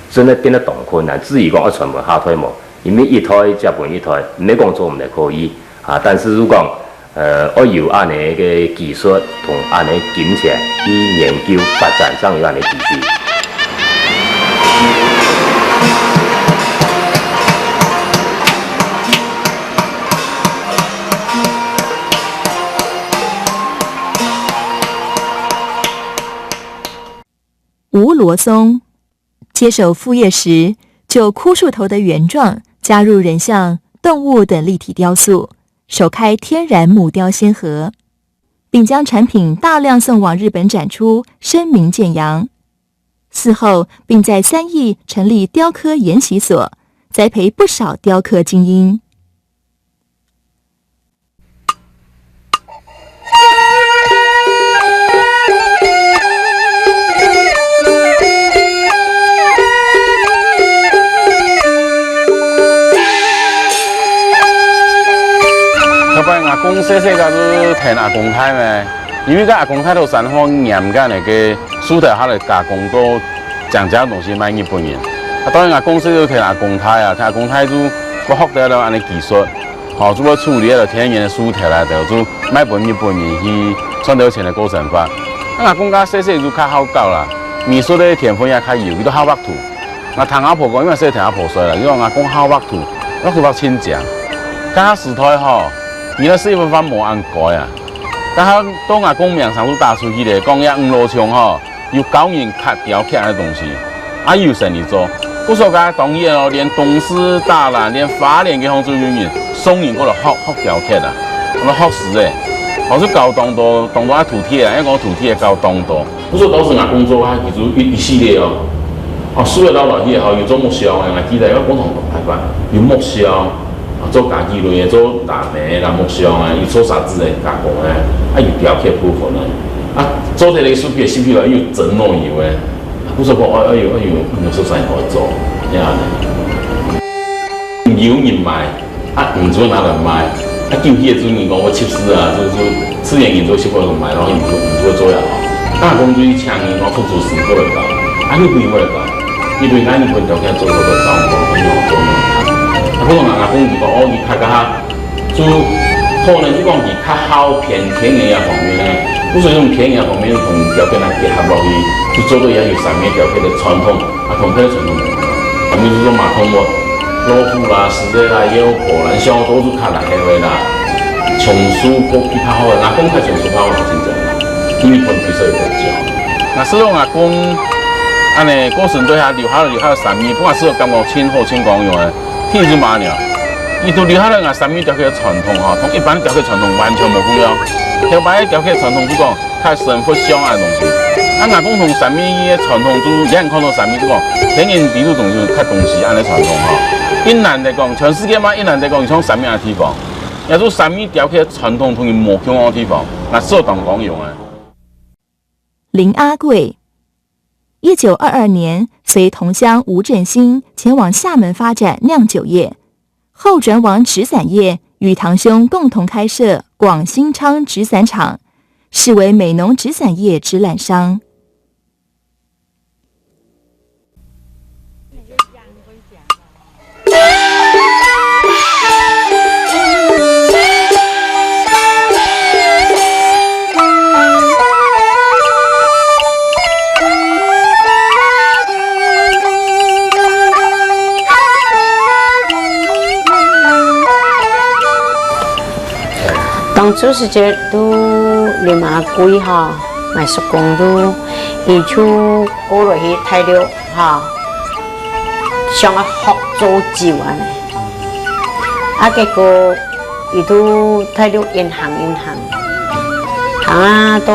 真个變得當困難。至於講愛傳承下去無，因為一代接分一代，毋係講做毋得可以，啊，但是如果講，呃，愛有恁呢个技術同恁呢金錢去研究發展，正有恁呢機會。吴罗松接手副业时，就枯树头的原状加入人像、动物等立体雕塑，首开天然木雕先河，并将产品大量送往日本展出，声名远扬。嗣后，并在三义成立雕刻研习所，栽培不少雕刻精英。 頭擺阿公細細个就跈阿公大咩，因為該阿公大在山項拈該个樹頭下來加工到靚靚个東西賣日本人。啊，當然阿公細就跈阿公大啊，跈阿公大就會學到了恁呢技術。 吼，就會處理該天然个樹頭啦，就賣分日本人去賺到錢个過生活。啊，阿公家細細就較好搞啦，美術个天分也較有，佢都好畫圖。𠊎聽阿婆講，因為細聽阿婆說啦，佢講阿公好畫圖，畫圖畫盡靚。該下時代吼，你个四分法無恁該啊。該下到阿公名聲就打出去咧，講這吳羅松吼， 有教人刻雕刻个東西，啊有生理做。故所該當然哦，連東勢、大蘭、連花蓮个方就有人送人過來學，學雕刻啊，過來學師欸。老師教當多，當多啊徒弟啊，應該講徒弟也教當多。故所當時阿公做啊，其實一，一系列哦，哦，樹仔摎落去吼，有做木箱个，𠊎記得愛共同排版，有木箱， 啊，做家己類个，做藍个啦、木箱啊，有做沙子个加工个，啊，有雕刻部分个，啊，做得个手筆个手筆來，又有整模油个，啊，故所講，哎，哎喲，哎喲，無熟悉好做，這樣呢。有人買，啊，毋做拿來賣，啊，救起个主人講，我出師啊，就，就自然人做，小朋友買，然後人做，人做做也好。啊，講就請人講復古師傅來搞，啊，又不會搞。 因為𠊎日本條件做好个，找毋到朋友做。啊，可能阿公佢講，哦，佢較較，就可能就講佢較好偏田園个方面呢，故所用田園方面同條件來結合落去，就做到也有三面條件个傳統，啊，同佢个傳統無同。啊，比如說馬桶屋、老虎啦、獅子啦、妖婆啦，小都是較來个啦，松樹个比較好个，阿公較松樹較好个真正，因為本地所以較少。 𠊎識到阿公恁呢過身對下留下，留下个三義，分𠊎識到感覺盡好盡光榮个。第一就麼个呢？佢都留下來𠊎三義雕刻个傳統吼，同一般雕刻傳統完全無共樣。頭擺个雕刻傳統就講較生活上个東西，啊，阿公同三義个傳統就，你看到三義就講，天然底肚東西較東西恁呢傳統吼。一難得講，全世界嘛一難得講，像三義个地方，也就三義雕刻傳統同佢無共樣个地方，𠊎識到當光榮个。 林阿貴。一九二二年，随同乡吴振兴前往厦门发展酿酒业，后转往纸伞业，与堂兄共同开设广兴昌纸伞厂，是为美浓纸伞业之揽商。做時節都林阿貴吼，𠊎叔公都，佢就過來去大陸吼，想愛學做酒恁呢。啊，結果佢都大陸一行一行，行啊到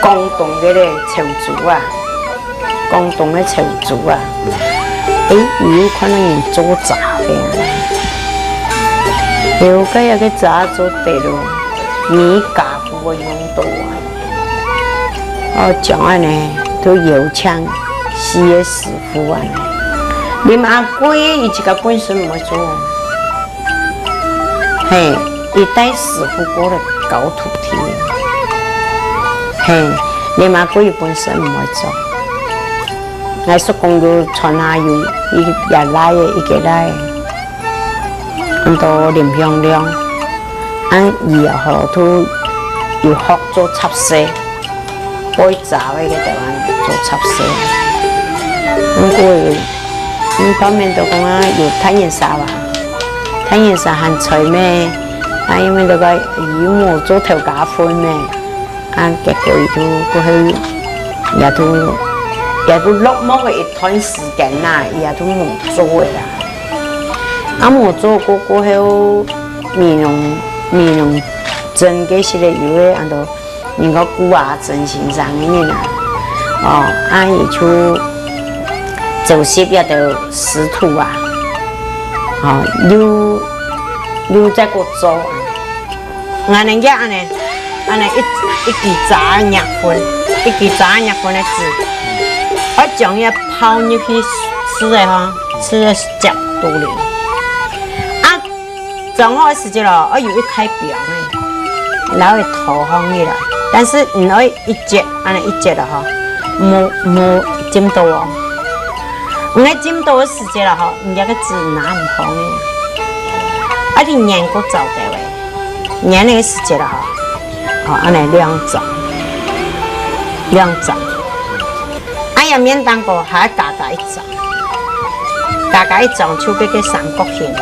廣東个潮州啊，廣東个潮州啊，誒，佢又看到人做茶个啊，有个有个茶做得咯，米家伙个用到啊，哦，講恁呢，都邀請四个師傅啊，林阿貴佢自家本身毋會做。 嘿，佢帶師傅過來教徒弟。嘿，林阿貴本身毋會做。𠊎叔公就傳下有一个倈仔，一个倈仔，安到林向亮，恁佢也好都有學做插篾。 背笮个个台灣做插篾。毋過，一方面都講啊，有大人儕啊，大人儕還在咩？啊，一面都講有無做頭家分咩？啊，結果佢都過後，也都也都落寞个一段時間啦，也都無做个啦。啊，無做過過後，美濃美濃鎮个時節有个安到 人个古啊，真心上个人啊，哦，啊，佢就召集一兜師徒啊，哦，又又再過做啊。𠊎等个恁呢，恁呢一一支笮个分，一支笮个分个紙，愛將佢泡入去試个吼，試个接肚裡。啊， 裝好个時節咯，愛有一塊表呢，摎佢套放起來，但是毋愛一節，恁呢一節了吼，無無浸到哦。毋愛浸到个時節了吼，你這个紙拿毋好呢，啊，你黏過燥掉个，黏个時節了吼，哦，恁呢兩張，兩張。 啊，這面頂高還加加一張，加加一張就變个三角形。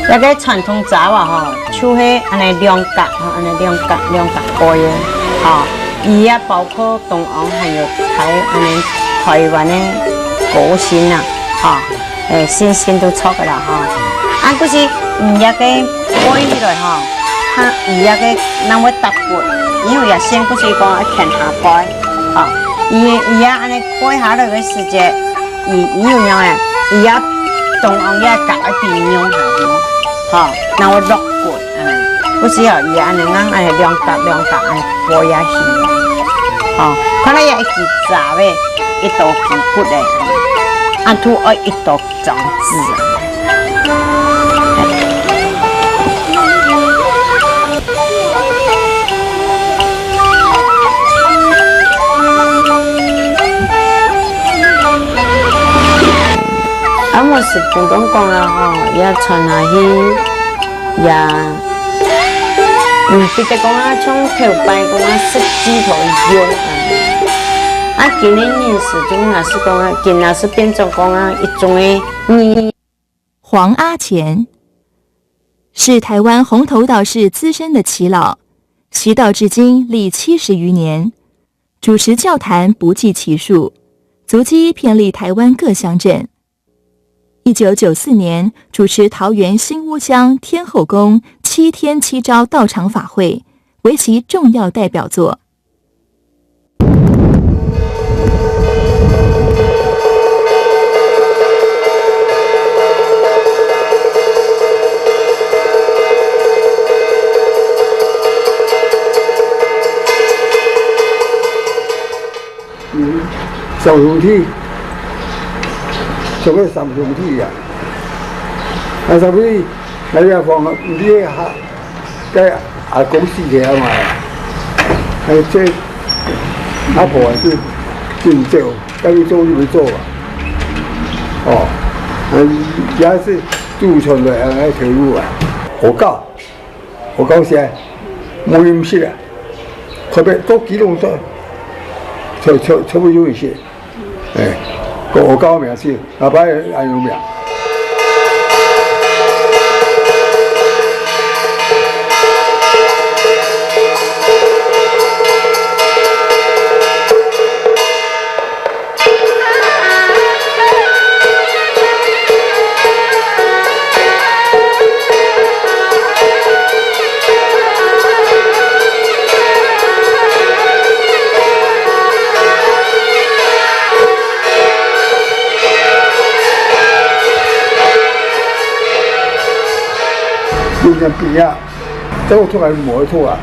這个傳統笮啊吼，就係恁呢兩角吼，恁呢兩角兩角背个吼。佢也包括東洋還有台恁呢台灣个高新啊吼。 誒，新新都著个啦吼。啊，故所，嗯，這个背起來吼，佢這个正會搭骨，因為這線故所講愛牽下背，吼。佢佢這恁呢背下來个時節，佢佢有樣誒，佢這中央這角愛平用下去，吼，正會落骨，嗯。故所哦，佢恁呢硬恁呢兩角兩角恁呢背下去，吼，看來這一支笮个一道基骨誒，啊，都愛一道 裝置啊。啊，𠊎係普通講啦吼，也傳下去，也，嗯，比得講啊，像頭擺講啊，實際來用啊。啊，今个人係就若係講啊，今若係變做講啊，一種个語 黃阿錢是台灣紅頭道士資深的耆老，習道至今歷七十餘年，主持教壇不計其數，足跡遍歷台灣各鄉鎮。一九九四年主持桃園新屋鄉天后宮七天七朝道場法會，為其重要代表作。 嗯，三兄弟，做个三兄弟啊。啊，所以，大家放，你哈， 該阿公死忒啊嘛，還有這阿婆也是真少，該你做就會做啊。哦，嗯，也是祖傳來啊，該條路啊。學校，學校是無認識啊，特別到基隆做，做做做不有一些。 哎，我我教名字，阿爸也有名。邊啊，這个拖啊，無个拖啊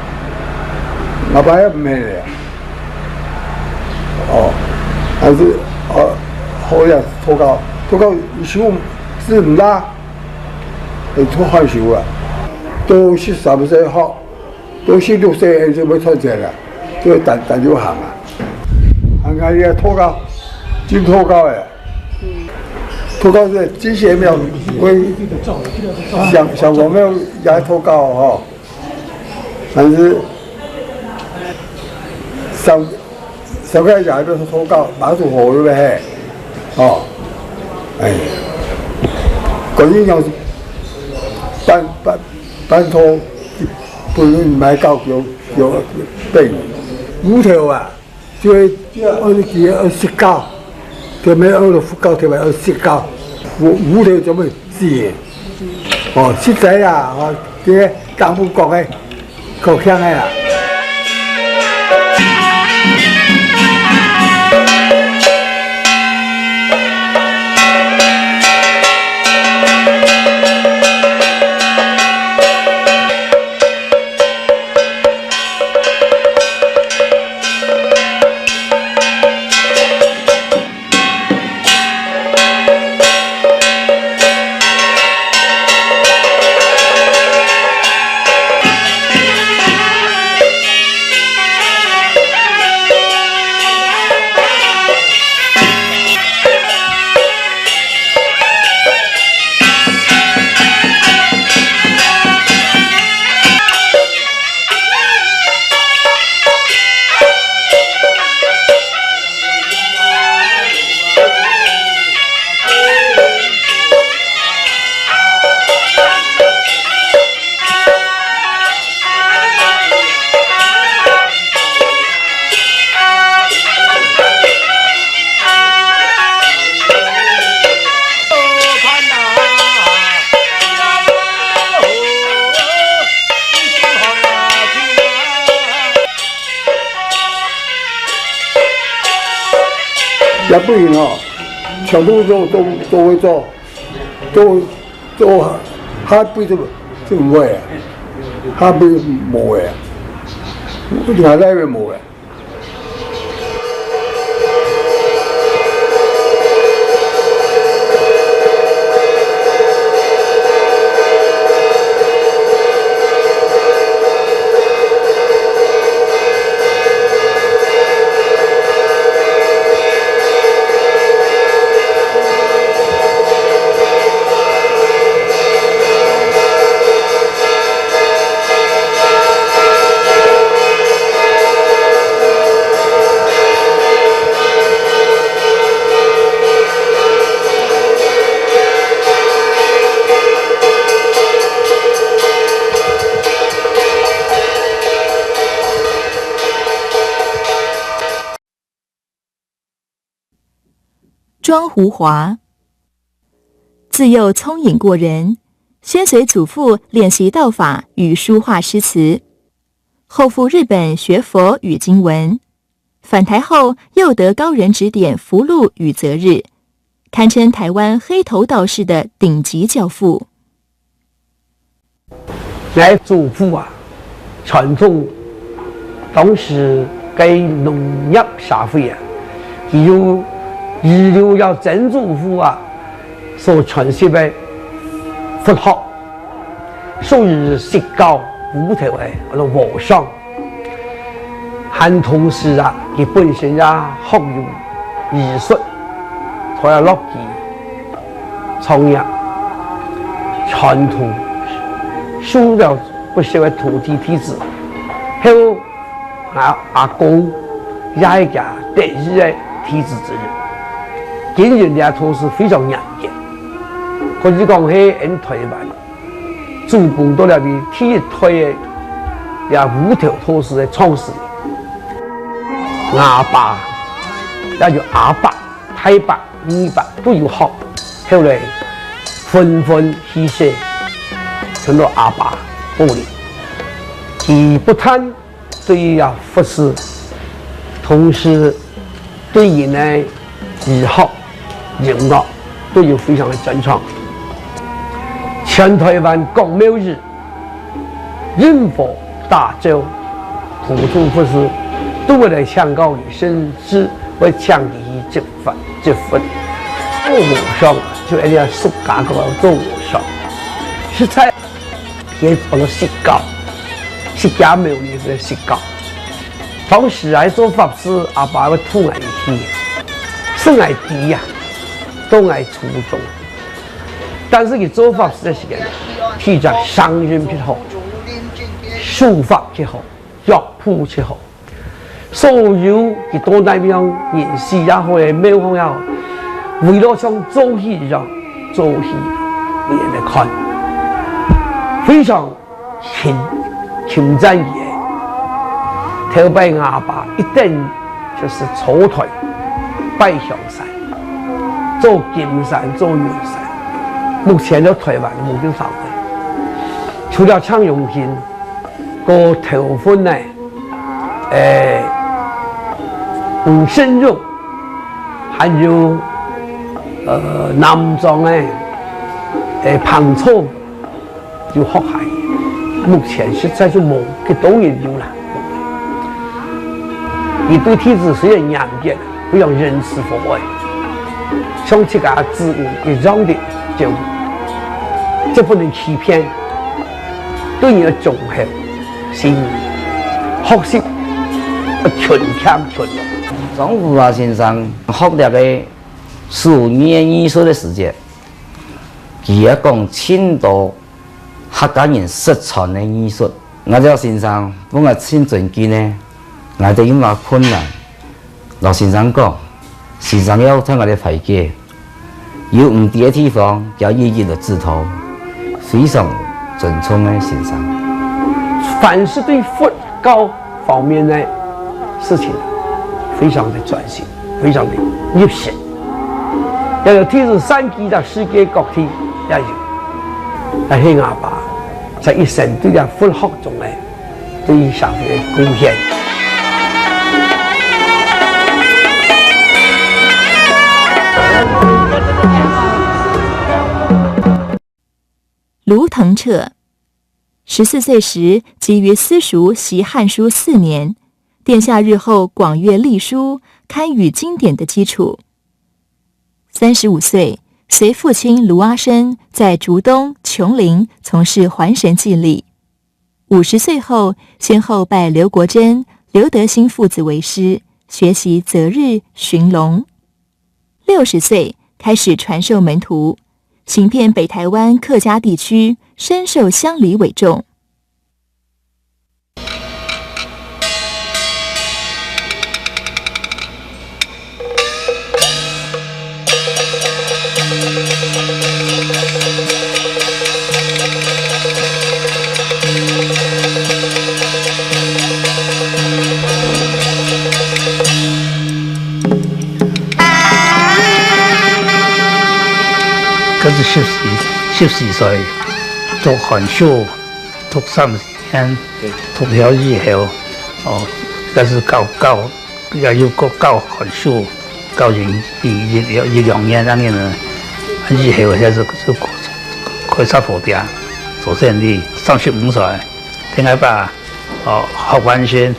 ，𠊎爸也毋係咧。哦，還係，哦，好呀，拖高，拖高，修是毋啦，會拖好修啊。到十三歲好，到十六歲就會賺錢了，就會單，單就行啊。還可以啊，拖高，真拖高哎。 拖高个金贤廟，為，城，城隍廟也拖高吼，但是上，上个也係拖高，馬祖河對不對？吼，哎，觀音娘是半，半，半拖，不能買高有，有，對，五條啊。 就係二十幾、二十九，特別二十九，特別二十九，五，五條全部死个。哦，實在啊，哦，這个當不講个，夠強个啦。 也不行哦，全部都，都，都會做，都，都下輩就，就毋會啊，下輩無个啊，下代也無个。 庄湖華。自幼聰穎過人，先隨祖父練習道法與書畫詩詞，後赴日本學佛與經文，返台後又得高人指點福祿與擇日，堪稱台灣黑頭道士的頂級教父。 𠊎祖父啊，傳統當時个農業社會啊，佢有遺留了曾祖父啊所傳授个佛學，屬於釋迦無頭个，安到和尚。 還同時啊，佢本身也學有醫術，佢也樂意創業，傳統收了不少个徒弟弟子，後啊，阿公也係佢得意个弟子之一。經營這道士非常嚴格，可以講係𫣆台灣 祖公到這位第一代个這無頭道士个創始人。吾爸，也就阿伯、大伯、二伯都有學，後來紛紛去世，傳到阿爸屋裡。佢不但 對於啊佛事，同時對於呢醫學、音樂都有非常个專長。全台灣各廟宇，任何打醮，普通佛事都會來請教佢，甚至會請佢去接法、接佛。做和尚就一定要出家个做和尚，實在也安到釋迦，釋迦牟尼佛个釋迦。當時啊，做法事，阿爸會渡𠊎去，送𠊎去呀，到𠊎初中。 但是佢做法事个時間，第一聲音別好，手法別好，腳步別好，所有佢到哪位人死也好，廟方也好，圍到像做戲一樣，做戲分人來看，非常 勤，勤儉佢个。頭擺阿爸一等就係坐台拜香山，做金山，做銀山。目前在台灣無个單位，除了請榮興，過頭份呢，誒，吳盛榮，還有，呃，南庄个，誒，彭措 有學下，目前實在就無幾多人有啦。佢對弟子雖然嚴格，非常仁慈和藹，像自家子女一樣个照顧，這不能欺騙。對你个忠厚、信義、學習，要勤儉勤勞。張富華先生學這个手藝藝術个時節，佢也講盡多 客家人失傳个藝術。𠊎兜先生分𠊎盡尊敬呢，𠊎兜有麼困難，摎先生講，先生愛同𠊎兜排解，有毋知个地方，佢一一來指導，非常尊重个先生。凡是對佛教方面个事情，非常个專心，非常个熱心。 也有第十三期个世界各地也有。但係阿爸在一生對這佛學中呢，對社會个貢獻。盧騰徹，十四岁时即于私塾习汉书四年，奠下日后广阅隶书、堪舆经典的基础。三十五岁，随父亲卢阿生在竹东、琼林从事还神祭礼。五十岁后，先后拜刘国桢、刘德兴父子为师，学习择日寻龙。六十岁开始传授门徒，行遍北台湾客家地区，深受乡里倚重。 該係十四，十四歲，讀寒暑，讀三年，讀了以後，哦，該係教，教，也有教，教寒暑，教一，一，一，一兩年恁樣呢。以後該係，係開雜貨店，做生理，三十五歲，聽阿爸，哦，學完先，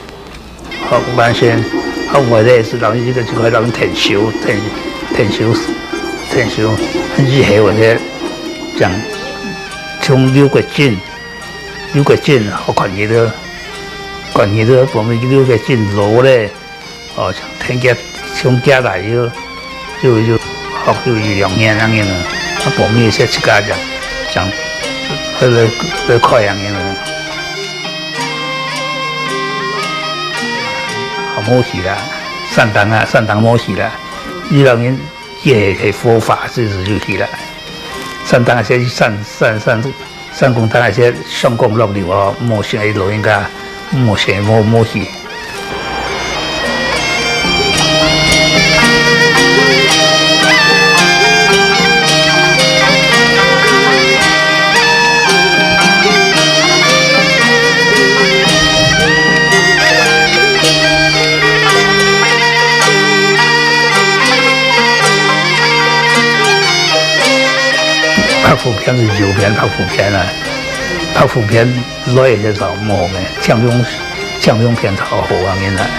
學完先，學完咧係人一個就開人𢯭手，𢯭，𢯭手，𢯭手，以後个像，像劉國桢，劉國桢，學看佢个，看佢个，後尾劉國桢老咧，哦，像𢯭佢，像佢來个， 就，就學有一兩年恁樣啊，啊，後尾先自家正，正，來，來，來開恁樣啊。啊，無去啦，山東啊，山東無去啦，有兩年也係佛法，就是有去啦。山東啊，先去山，山，山 山公堂該兜上工落樓哦，無想愛老人家，無想，無，無去。白虎篇係右篇白虎篇啊。豆腐片來个時候無咩，醬油，醬油片炒好啊，原來。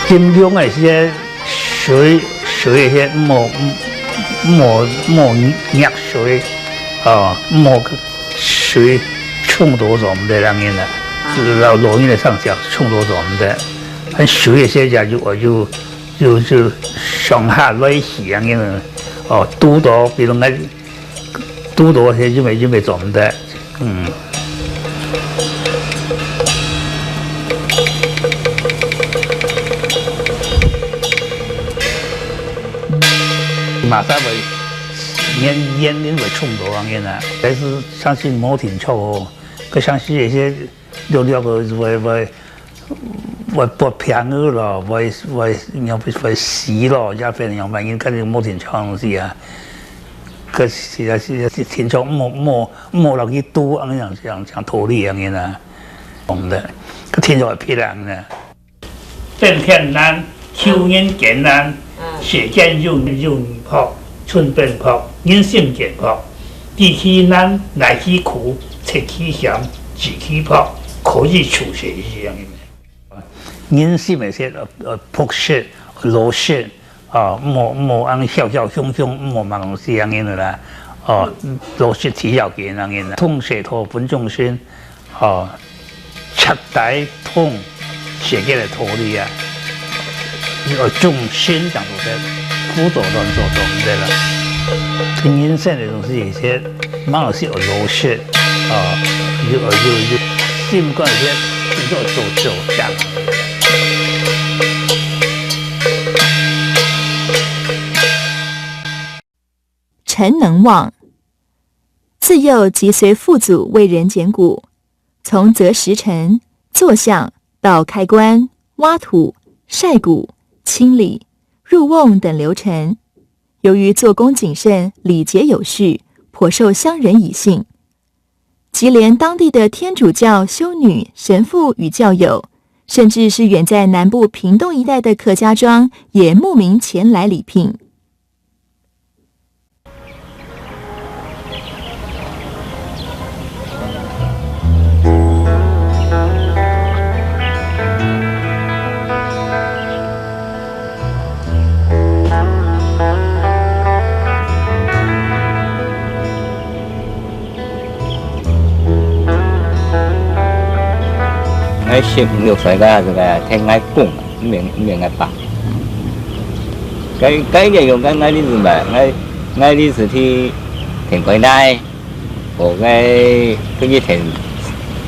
盡量个係水，水个係莫，莫，莫熱水，哦，莫水沖到做毋得啊，原來。老，老人个上講，沖到做毋得。但水个係也有，有，有，有上下來去啊，原來。哦，堵到，比如講，堵到係因為，因為做毋得。 嗯。馬上會，煙，煙，煙會衝到啊，煙啊。但是相信無定著哦，佢相信這些六六个會，會，會發病个咯，會，會，會死咯，也分人發現，肯定無定著東西啊。佢實在是，是定著無，無，無落去堵，恁樣，恁樣，恁樣道理恁樣啊。 講个，佢天就會撇人呢。整天難，求人艱難，嗯。世間有，有薄，寸分薄，人心間薄。知其難，來其苦，食其鹹，住其薄，可以出世一樣的。人心个係，呃，呃，樸實、老實， 哦，莫，莫恁囂囂凶凶，莫麼个東西恁樣个啦。哦，老實知要緊恁樣啦。通世道本眾生，哦，徹底通世界个道理啊。有眾生當中个苦做亂做做毋得啦。人生个東西，一些麼个係有老實，哦，有，有，有心肝个，做，做，做，這樣。 陳能旺，自幼即隨父祖為人撿骨，從擇時辰、坐向到開棺、挖土、曬骨、清理、入甕等流程，由於做工謹慎、禮節有序，頗受鄉人以信。 即連當地的天主教修女、神父與教友，甚至是遠在南部屏東一帶的客家庄，也慕名前來禮聘。 𠊎十五六歲个時節，聽𠊎公，毋免，毋免𠊎爸。該，該个用該，𠊎个意思嘛，𠊎，𠊎个意思去聽佢个。 哦，該，該一天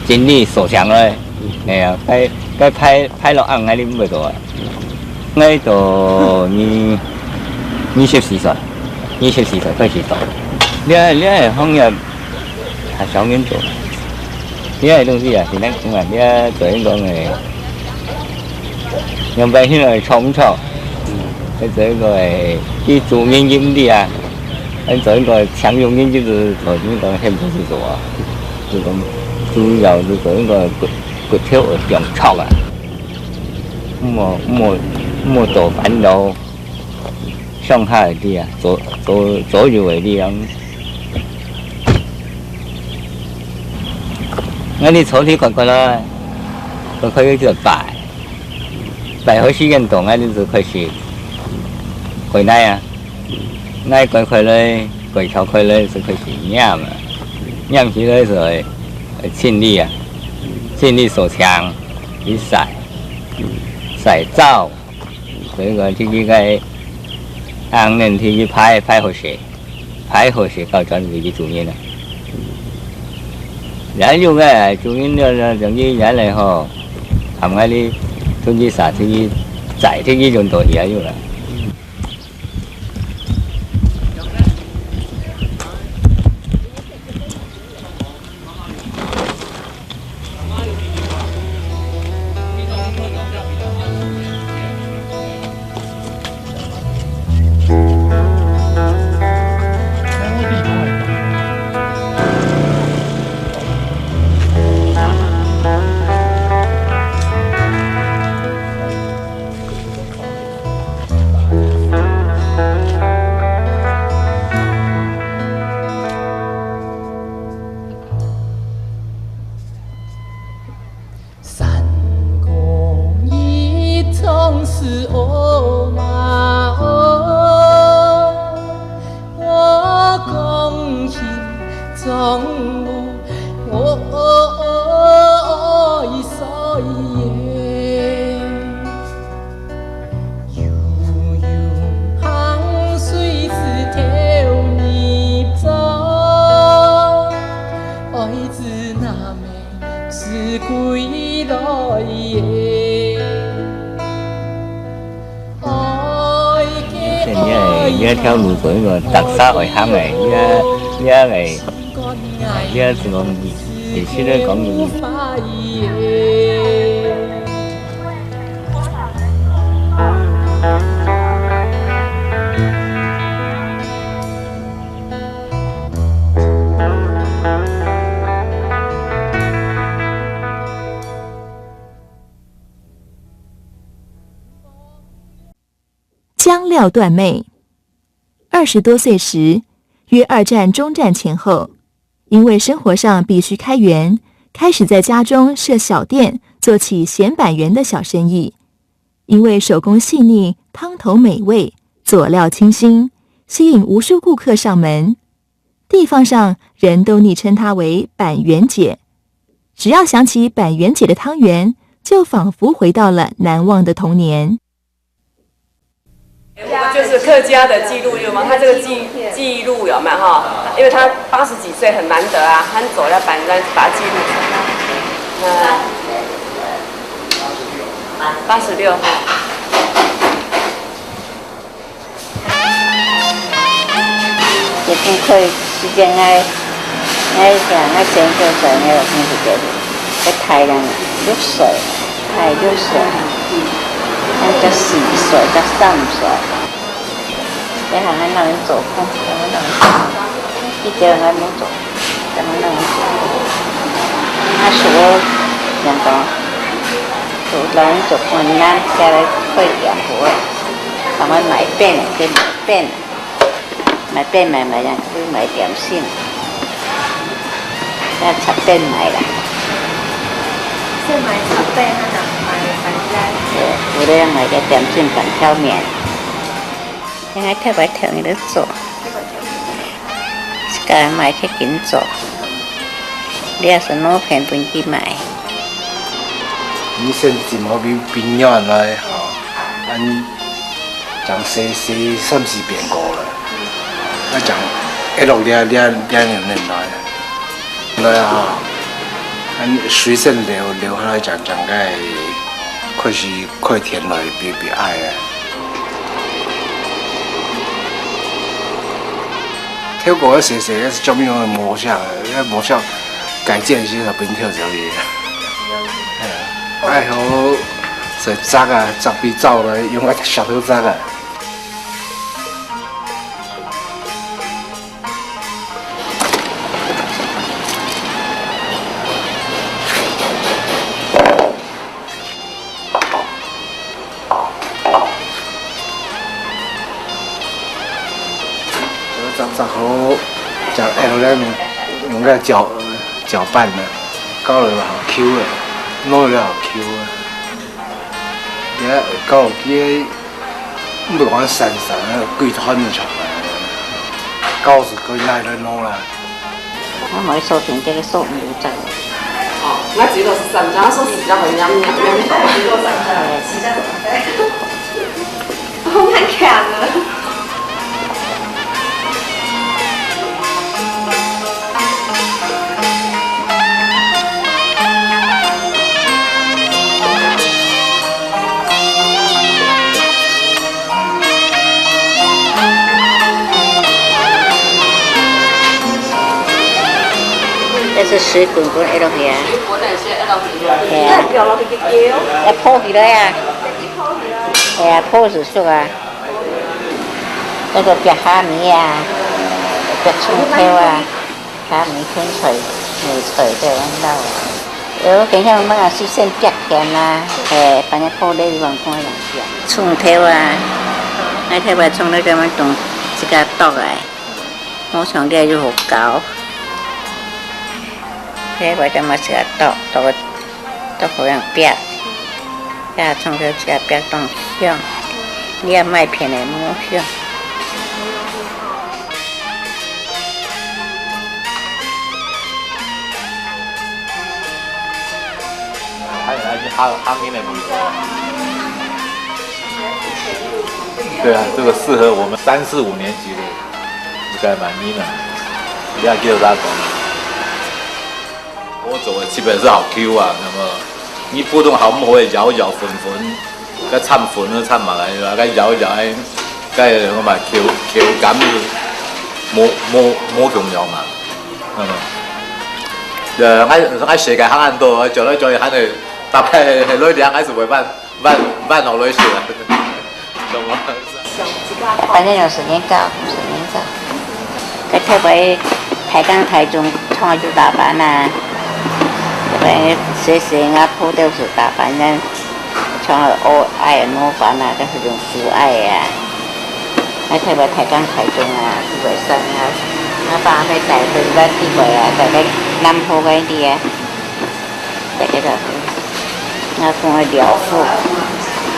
整理收成了，哎呀，該，該排，排落暗，𠊎哩毋會做啊。𠊎到二，二十四歲，二十四歲開始做。這，這个行業，較少人做。這个東西啊，是咱講啊，這做一個誒，用白話來唱唱，來做一個誒，去做人員的啊。 恁做一個請用人就是做一個現場製作啊，就講主要就做一個骨，骨頭个工作啊。莫，莫，莫多煩惱，上下个力啊，左，左，左右个力量。𠊎哩坐起快快來，快快就擺。 擺好時間到，𠊎哩就開始開泥啊。泥蓋開來，蓋樵開來，就開始拈啊。拈起來就會，會清理啊，清理收成，去曬，曬燥。所以講，這個該，恁樣去排，排好勢。 排好勢到轉去煮麵啊。也有个煮麵了，了，等於原來吼，含𠊎哩出去曬，出去曬，出去運動也有啦。是哦嘛哦，我讲心中无，我爱谁耶？悠悠行水是偷你走，爱子那么 是归来耶。你个，你个跳舞个，个特色会喊个，你个，你个，你个是讲，你是咧讲你。 将料断妹。二十多岁时，约二战中战前后，因为生活上必须开源，开始在家中设小店，做起咸粄圆的小生意。因为手工细腻，汤头美味，佐料清新，吸引无数顾客上门。地方上人都昵称她为粄圆姐。只要想起粄圆姐的汤圆，就仿佛回到了难忘的童年。 就是客家的记录有吗？他这个记记录有没有哈？因为他八十几岁很难得啊，他走了板，来把它记录下来。那八十六哈。也不可以时间爱 哎呀，那先做生意，我跟你讲，个太阳六岁，太六岁，那个四岁，个三岁，你看俺那人做工，俺那人做工，一个人俺没做，咱们那人做工。那时候，人讲，做人做工难，下来退点活，咱们买变，给买变。 买变买买呀，去买点心，要插变买啦。是买插变，还是买饭菜？对，有的人买个点心板条面，应该特别听你的做，自家买去紧做，你要是弄便分去买。你先怎么比比原来好？俺 讲西西算是变过了，那讲一六年年年年来，来啊，俺水生留留下来讲讲个，开始开田来比比矮啊。跳过个西西，那是专门用个模像，那模像改建一些小冰跳而已。哎呀，哎呦，所以扎啊，扎比照了，用个小头扎啊。 这个炸炸好，炸L两用个搅搅拌的，搞了好Q的，弄了好Q的。也搞个，不管散散的，贵团的出来，搞是贵来的弄了。 我买手边这个手艺在。哦，那这个是三张，说是比较很娘娘娘。好难看啊。 這係水滾滾个落去啊。水滾个時候落去。係啊。愛泡起來啊。係啊，泡就熟啊。這个煏蝦米啊，煏蔥頭啊。 蝦米、芹菜、梅菜這樣落啊。有，今日我們也是先煏甜啊，嘿，反正泡咧地方看樣子啊。蔥頭啊，愛特別蔥頭這樣當自家剁來，無像這又好搞。嘿，我這麼自家剁，剁个，剁好樣煏。這創作這壁當香，你愛麥片个無香。還有那些哈哈面的味道。對啊，這個適合我們三四五年級的，應該蠻迷人的。不要給我拉倒。我做个基本上好Q啊，那麼你普通好，我會搖一搖粉粉，該摻粉啊，摻嘛來啊，該搖一搖，哎，該我嘛口口感就無無無共樣嘛，嗯。呃，俺俺世界還恁多，叫來叫去，還得大概來兩還是會辦。 慢慢落來食啊。懂嗎？反正有時間到，有時間到。該特別台江台中創意大班啊，特別學生啊，普都是大班，咱創意愛愛模範啊，都是用可愛啊。啊，特別台江台中啊，基本上啊，啊，把那帶回來地方啊，在該南部該地啊。 大家都，𠊎講个療護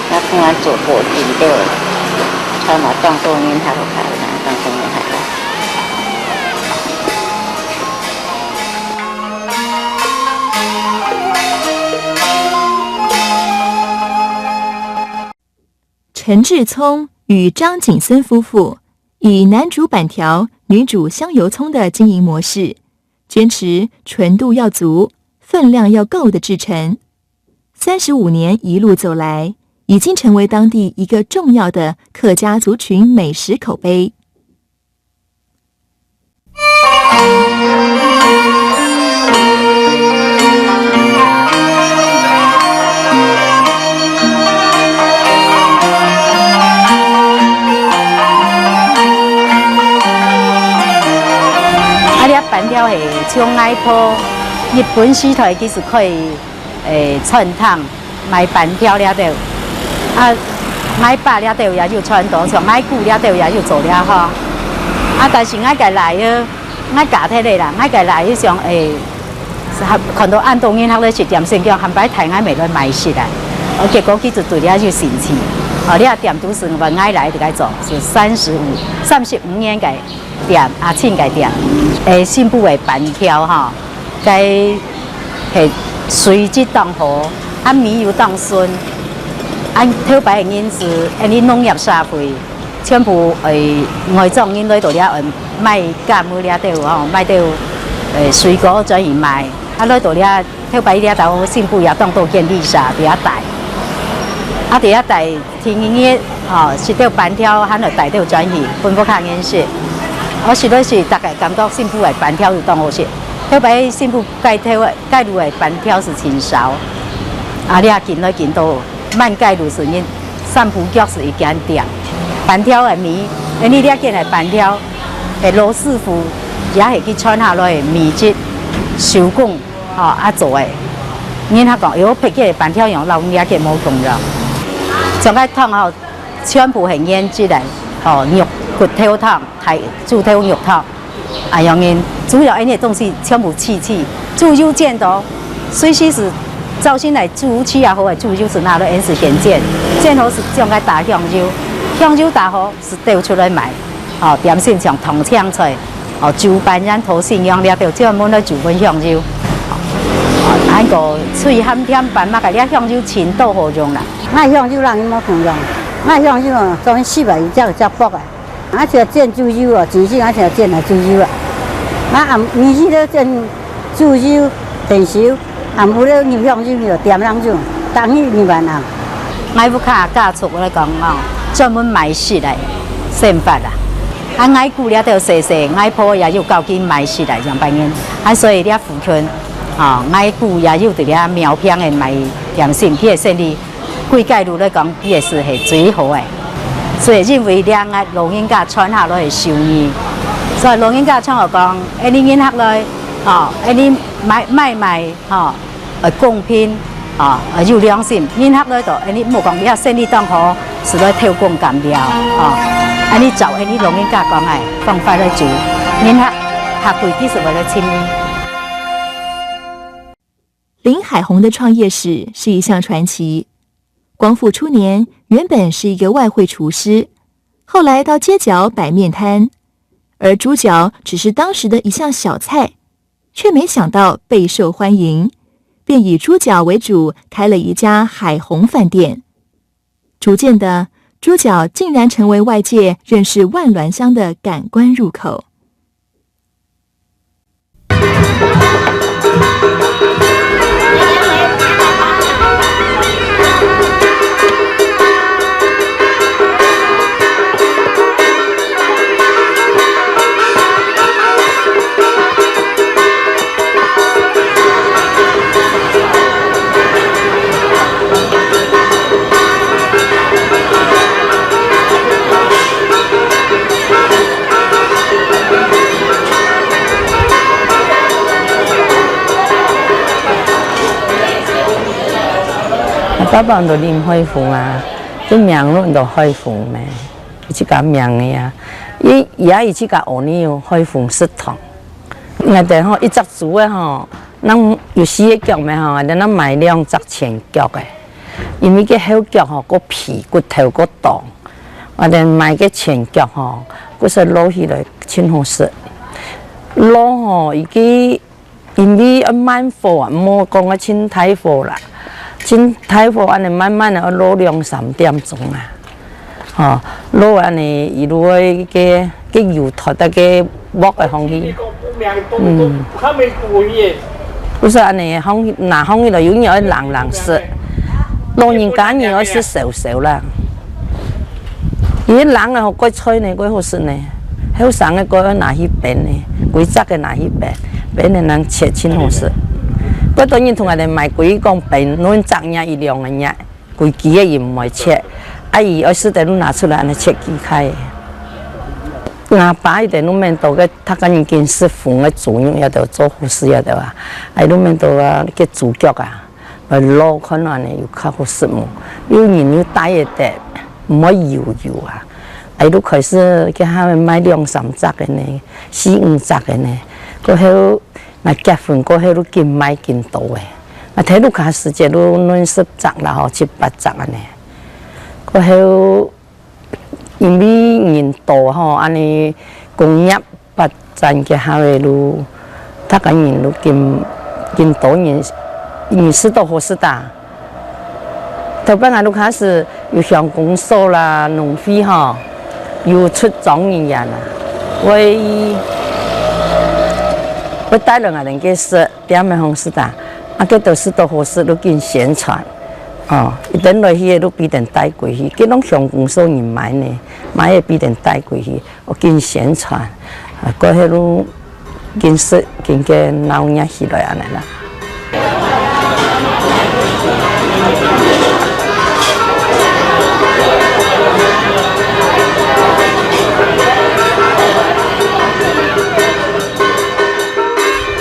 ，𠊎講个做過真多，全部當做人好好啦，當做人好好。陈志聪与张景森夫妇以男主粄条、女主香油葱的经营模式，坚持纯度要足、分量要够的制成。三十五年一路走来，已经成为当地一个重要的客家族群美食口碑。 啊，這粄條係從外婆日本時代其實開，誒，餐廳 賣粄條這兜。啊，𠊎爸這兜也有傳統，像𠊎姑這兜也有做這吼。啊，但是𠊎个倈仔，𠊎嫁忒了啦，𠊎个倈仔想，誒，看到恁多人客來食點心，叫下擺帶𠊎姆來賣食啊。哦，結果佢就對這有興趣。哦，這店都是𠊎倈仔來自家做，是三十五、三十五年个 店，阿清个店，誒，新埔个粄條吼，該係水質當好，啊，米又當純，啊，頭擺个人是，恁呢農業社會，全部誒，外庄人來到這，誒，賣柑仔這兜吼，賣兜，誒，水果轉去賣，啊，來到這 頭擺這兜新埔也當多建築社佇遐戴。啊，佇遐戴天光日，吼，食兜粄條，還來帶兜轉去，分屋下人食。哦，實在是大家感覺新埔个粄條有當好食。頭擺新埔街頭个，街路个粄條是真少。啊，這近來近到，滿街路是人，三步腳是一間店。粄條个米，因為這間个粄條，誒，老師傅也係佢傳下來个秘籍，手工 吼，啊做个。人客講，喲，別个粄條樣，摎𠊎這个無共樣。像該湯吼，全部係原汁个，吼，肉骨頭湯，大，豬頭肉湯。啊，樣人煮了恁呢个東西全部試試，豬油煎到，隨時是，早先來豬油試啊好个，豬油是拿來恁時間煎，煎好是將該打香油，香油打好， 是兜出來賣。哦，點心像糖青菜，哦，豬粄圓、挩新娘這兜，專門來煮分香油。哦，還過脆鹹甜粄麼个，這香油盡多好用啦。𠊎香油人無共樣，𠊎香油哦，專門四百一隻隻薄个。𠊎就煎豬油哦，真正𠊎就煎來豬油啊。𠊎暗暝時咧煎豬油、電燒， 啊，毋過入鄉就入店人就，逐日入萬人。𠊎屋下家族來講哦，專門賣食个生活啦。啊，𠊎姑這兜細細，𠊎婆也有教佢賣食个樣般人。啊，所以這附近，吼，𠊎姑也有佇這苗坪个賣點心，佢个生理，規街路來講，佢个係最好个。所以因為這𠊎老人家傳下來个手藝，所以老人家常講，恁呢人客來，吼，恁呢買買賣，吼， 呃，公平，啊，呃，有良心，人客來到，恁呢莫講這生理當好，是來偷工減料，啊，恁呢照恁呢老人家講个方法來做，人客下跪其實會來尋你。林海鴻的創業史是一項傳奇。光复初年，原本是一个外汇厨师，后来到街角摆面摊，而猪脚只是当时的一项小菜，却没想到备受欢迎，便以猪脚为主开了一家海鸿饭店。逐渐的，猪脚竟然成为外界认识万峦乡的感官入口。 啊，爸爸安到林海峰啊，這名安到海峰咩？佢自家名个啊。佢也佢自家屋裡有海峰食堂。𠊎兜吼，一隻豬个吼，人有四个腳咩吼，𠊎兜人買兩隻前腳个，因為該後腳吼，過肥，骨頭過當。𠊎兜買該前腳吼，故所滷起來盡好食。滷吼，佢个 因為愛慢火啊，莫講愛盡大火啦。盡大火恁呢慢慢个愛滷兩三點鐘啊。吼，滷恁呢，一路个，个油溚到該鑊个方去。嗯。毋係恁呢，放，拿放起來，有人愛冷冷食，老人家人愛食燒燒啦。佢冷个好，蓋脆呢，蓋好食呢。 後生个過愛拿去冰呢，歸隻个拿去冰，冰个人切盡好食。蓋多人同𠊎兜買歸講冰，論隻若一兩个月，歸支个佢毋會切，啊佢愛食个就拿出來恁呢切幾塊。吾爸佢兜就愐到个，逐個人緊食紅个豬肉，也就做好食也就啊，啊佢愐到啊，个豬腳啊， 來滷看恁呢有較好食無？有人有帶个得，毋會油油啊。啊，佢就開始該下賣兩三隻个呢，四五隻个呢。過後，𠊎結婚過後就緊賣緊多个。𠊎頭路下時節就論十隻啦吼，七八隻恁呢。過後 因為人多吼，恁呢工業發展个下尾路，逐個人就緊，緊多人，人食到好食啊。頭擺𠊎就開始有鄉公所啦、農會吼，有出莊人員啊，會，會帶來𠊎兜个食，店个方式啊，啊，該兜食到好食就緊宣傳。 哦，一等來去个就必定帶歸去，該攏鄉公所人買呢，買个必定帶歸去，哦，緊宣傳，啊，過後就緊食，緊个鬧熱起來恁呢啦。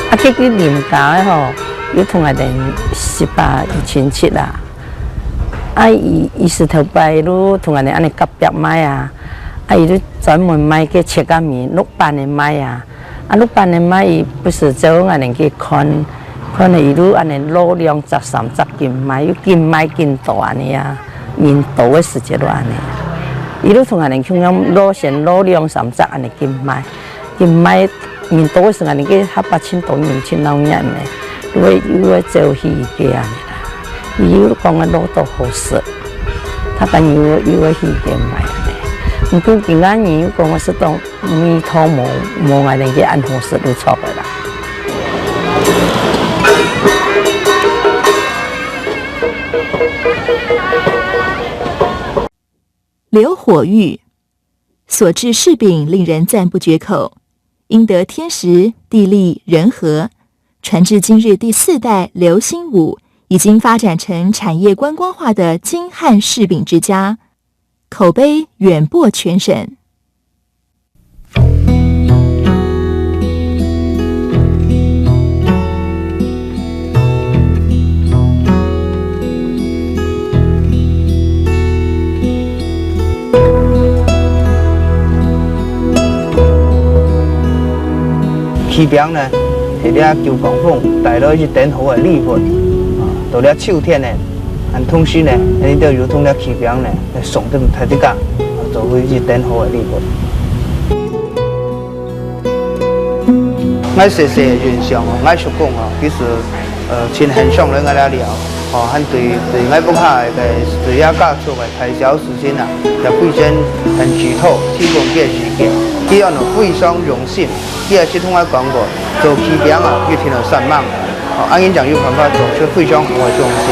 啊，這個鄰家个吼，有同𠊎兜十八有親戚啦。 啊，佢，佢係頭擺就同𠊎兜恁呢隔壁賣啊，啊，佢就專門賣該切仔麵，橐板个賣啊，啊，橐板个賣，佢不時走𠊎兜去看，看了佢就恁呢滷兩隻三隻緊賣，又緊賣緊多恁呢啊，人多个時節就恁呢，佢就同𠊎兜共樣滷，先滷兩三隻恁呢緊賣。 佢賣人多个時間，該下把盡多人盡鬧熱呢，又會，又會走去該恁呢啦。佢又講个滷到好食，逐個人又，又會去該買恁呢。毋過今下人又講个食到味道無，無𠊎兜个恁好食就著个啦。劉火玉， 所製柿餅令人讚不絕口，因得天時、地利、人和，傳至今日第四代劉興武，已經發展成產業觀光化的金漢柿餅之家，口碑遠播全省。 柿餅呢，係這九降風帶來一等好个禮物。啊，到了秋天呢，同時呢，𠊎兜又同這徛餅呢，來送分大自家，做為一等好个禮物。𠊎細細个印象哦，𠊎叔公哦，其實，呃，盡欣賞來𠊎這尞，哦，還對，對𠊎屋下个，對這家族个大小事情啊，也非常很知道，提供个意見，佢安到非常用心。佢也識同𠊎講過，做徛餅啊，一定愛煞猛。 哦，恁樣正有辦法做出非常好个東西。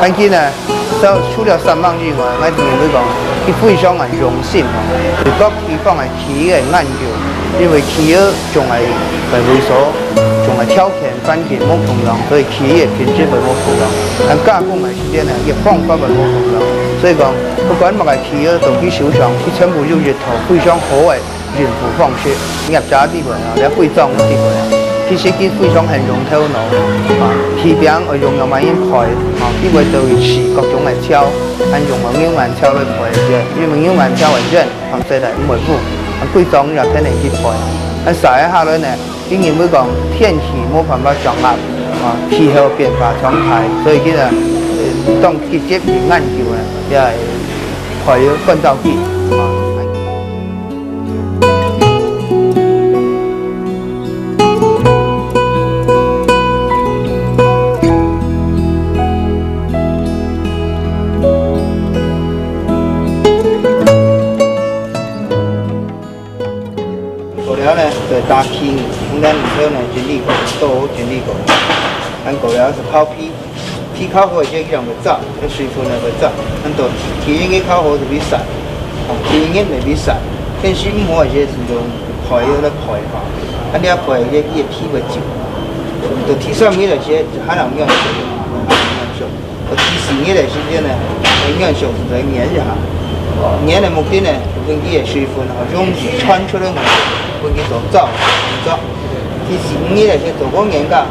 但佢呢，除，除了煞猛以外，𠊎認為講，佢非常个用心哦，對各地方个企業个研究，因為企業總愛个位所，總愛條件環境無共樣，所以企業品質會無共樣。但加工个時間呢，佢方法會無共樣。所以講，不管麼个企業，到佢手上，佢全部有一套非常好个 應付方式，業者裡背啊，這會長裡背啊，其實佢非常很用頭腦啊，徛餅愛用樣般樣配啊，佢會對試各種个草，還用用用个草來配个，因為用用个草个人，放起來毋會烏，啊，會長也天天去配。啊，曬下來呢，佢認為講天氣無辦法掌握啊，氣候變化常態，所以佢呢，呃，當積極去研究呢，也會配乾燥機啊。 過了呢，就打氣，從這裡頭呢，整理過，做好整理過。還過了就拋坯。 坯較好个時節，佢就會燥，該水分就會燥。恁到天，天氣較好就會散，哦，天氣會會散。天氣毋好个時節，就愛來配吼。啊，你愛配个，佢个坯會皺。到第三日个時節，就還能用，還能用。到第四日个時節呢，用上就愛研一下。研个目的呢，就分佢个水分吼，容易傳出來，分佢做燥，燥。 第四日个時節做過研究下，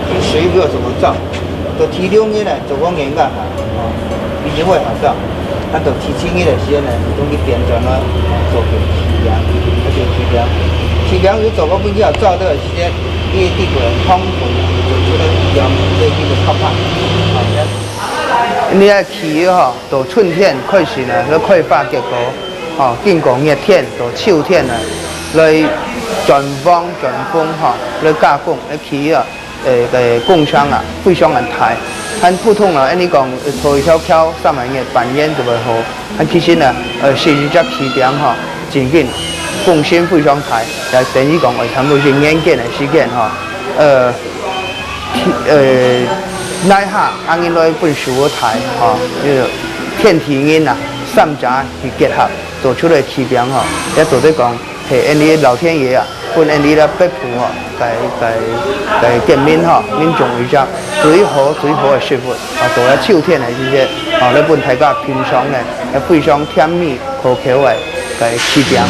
佢水分愛做過燥，到第六日呢，做過研究下，哦，已經會下燥。啊，到第七日个時節呢，就去變轉來做个徛餅，啊，就徛餅。徛餅有做過分較燥个時節，佢个底部个糖分做出來徛餅，所以叫做泡泡。好的。你个徛吼，到春天開始呢，就開花結果。 吼，經過熱天到秋天呢，來轉黃轉紅吼，來加工，來起啊，呃，个工程啊，非常个大。還普通啊，恁呢講，呃，做一條橋，三個月、半年就會好。但其實呢，呃，係一隻徛餅吼，真緊，工程非常大，也等於講，呃，差不多一年間个時間吼，呃， 呃，哪下恁呢來分手个大吼，就係天地人啊，三者去結合，做出來徛餅吼，也做得講係恁呢老天爺啊，分恁呢个北部吼，个个个國民吼，民眾一隻最好最好个食物啊，到了秋天个時節，啊，來分大家品嚐呢，也非常甜美可口个个徛餅。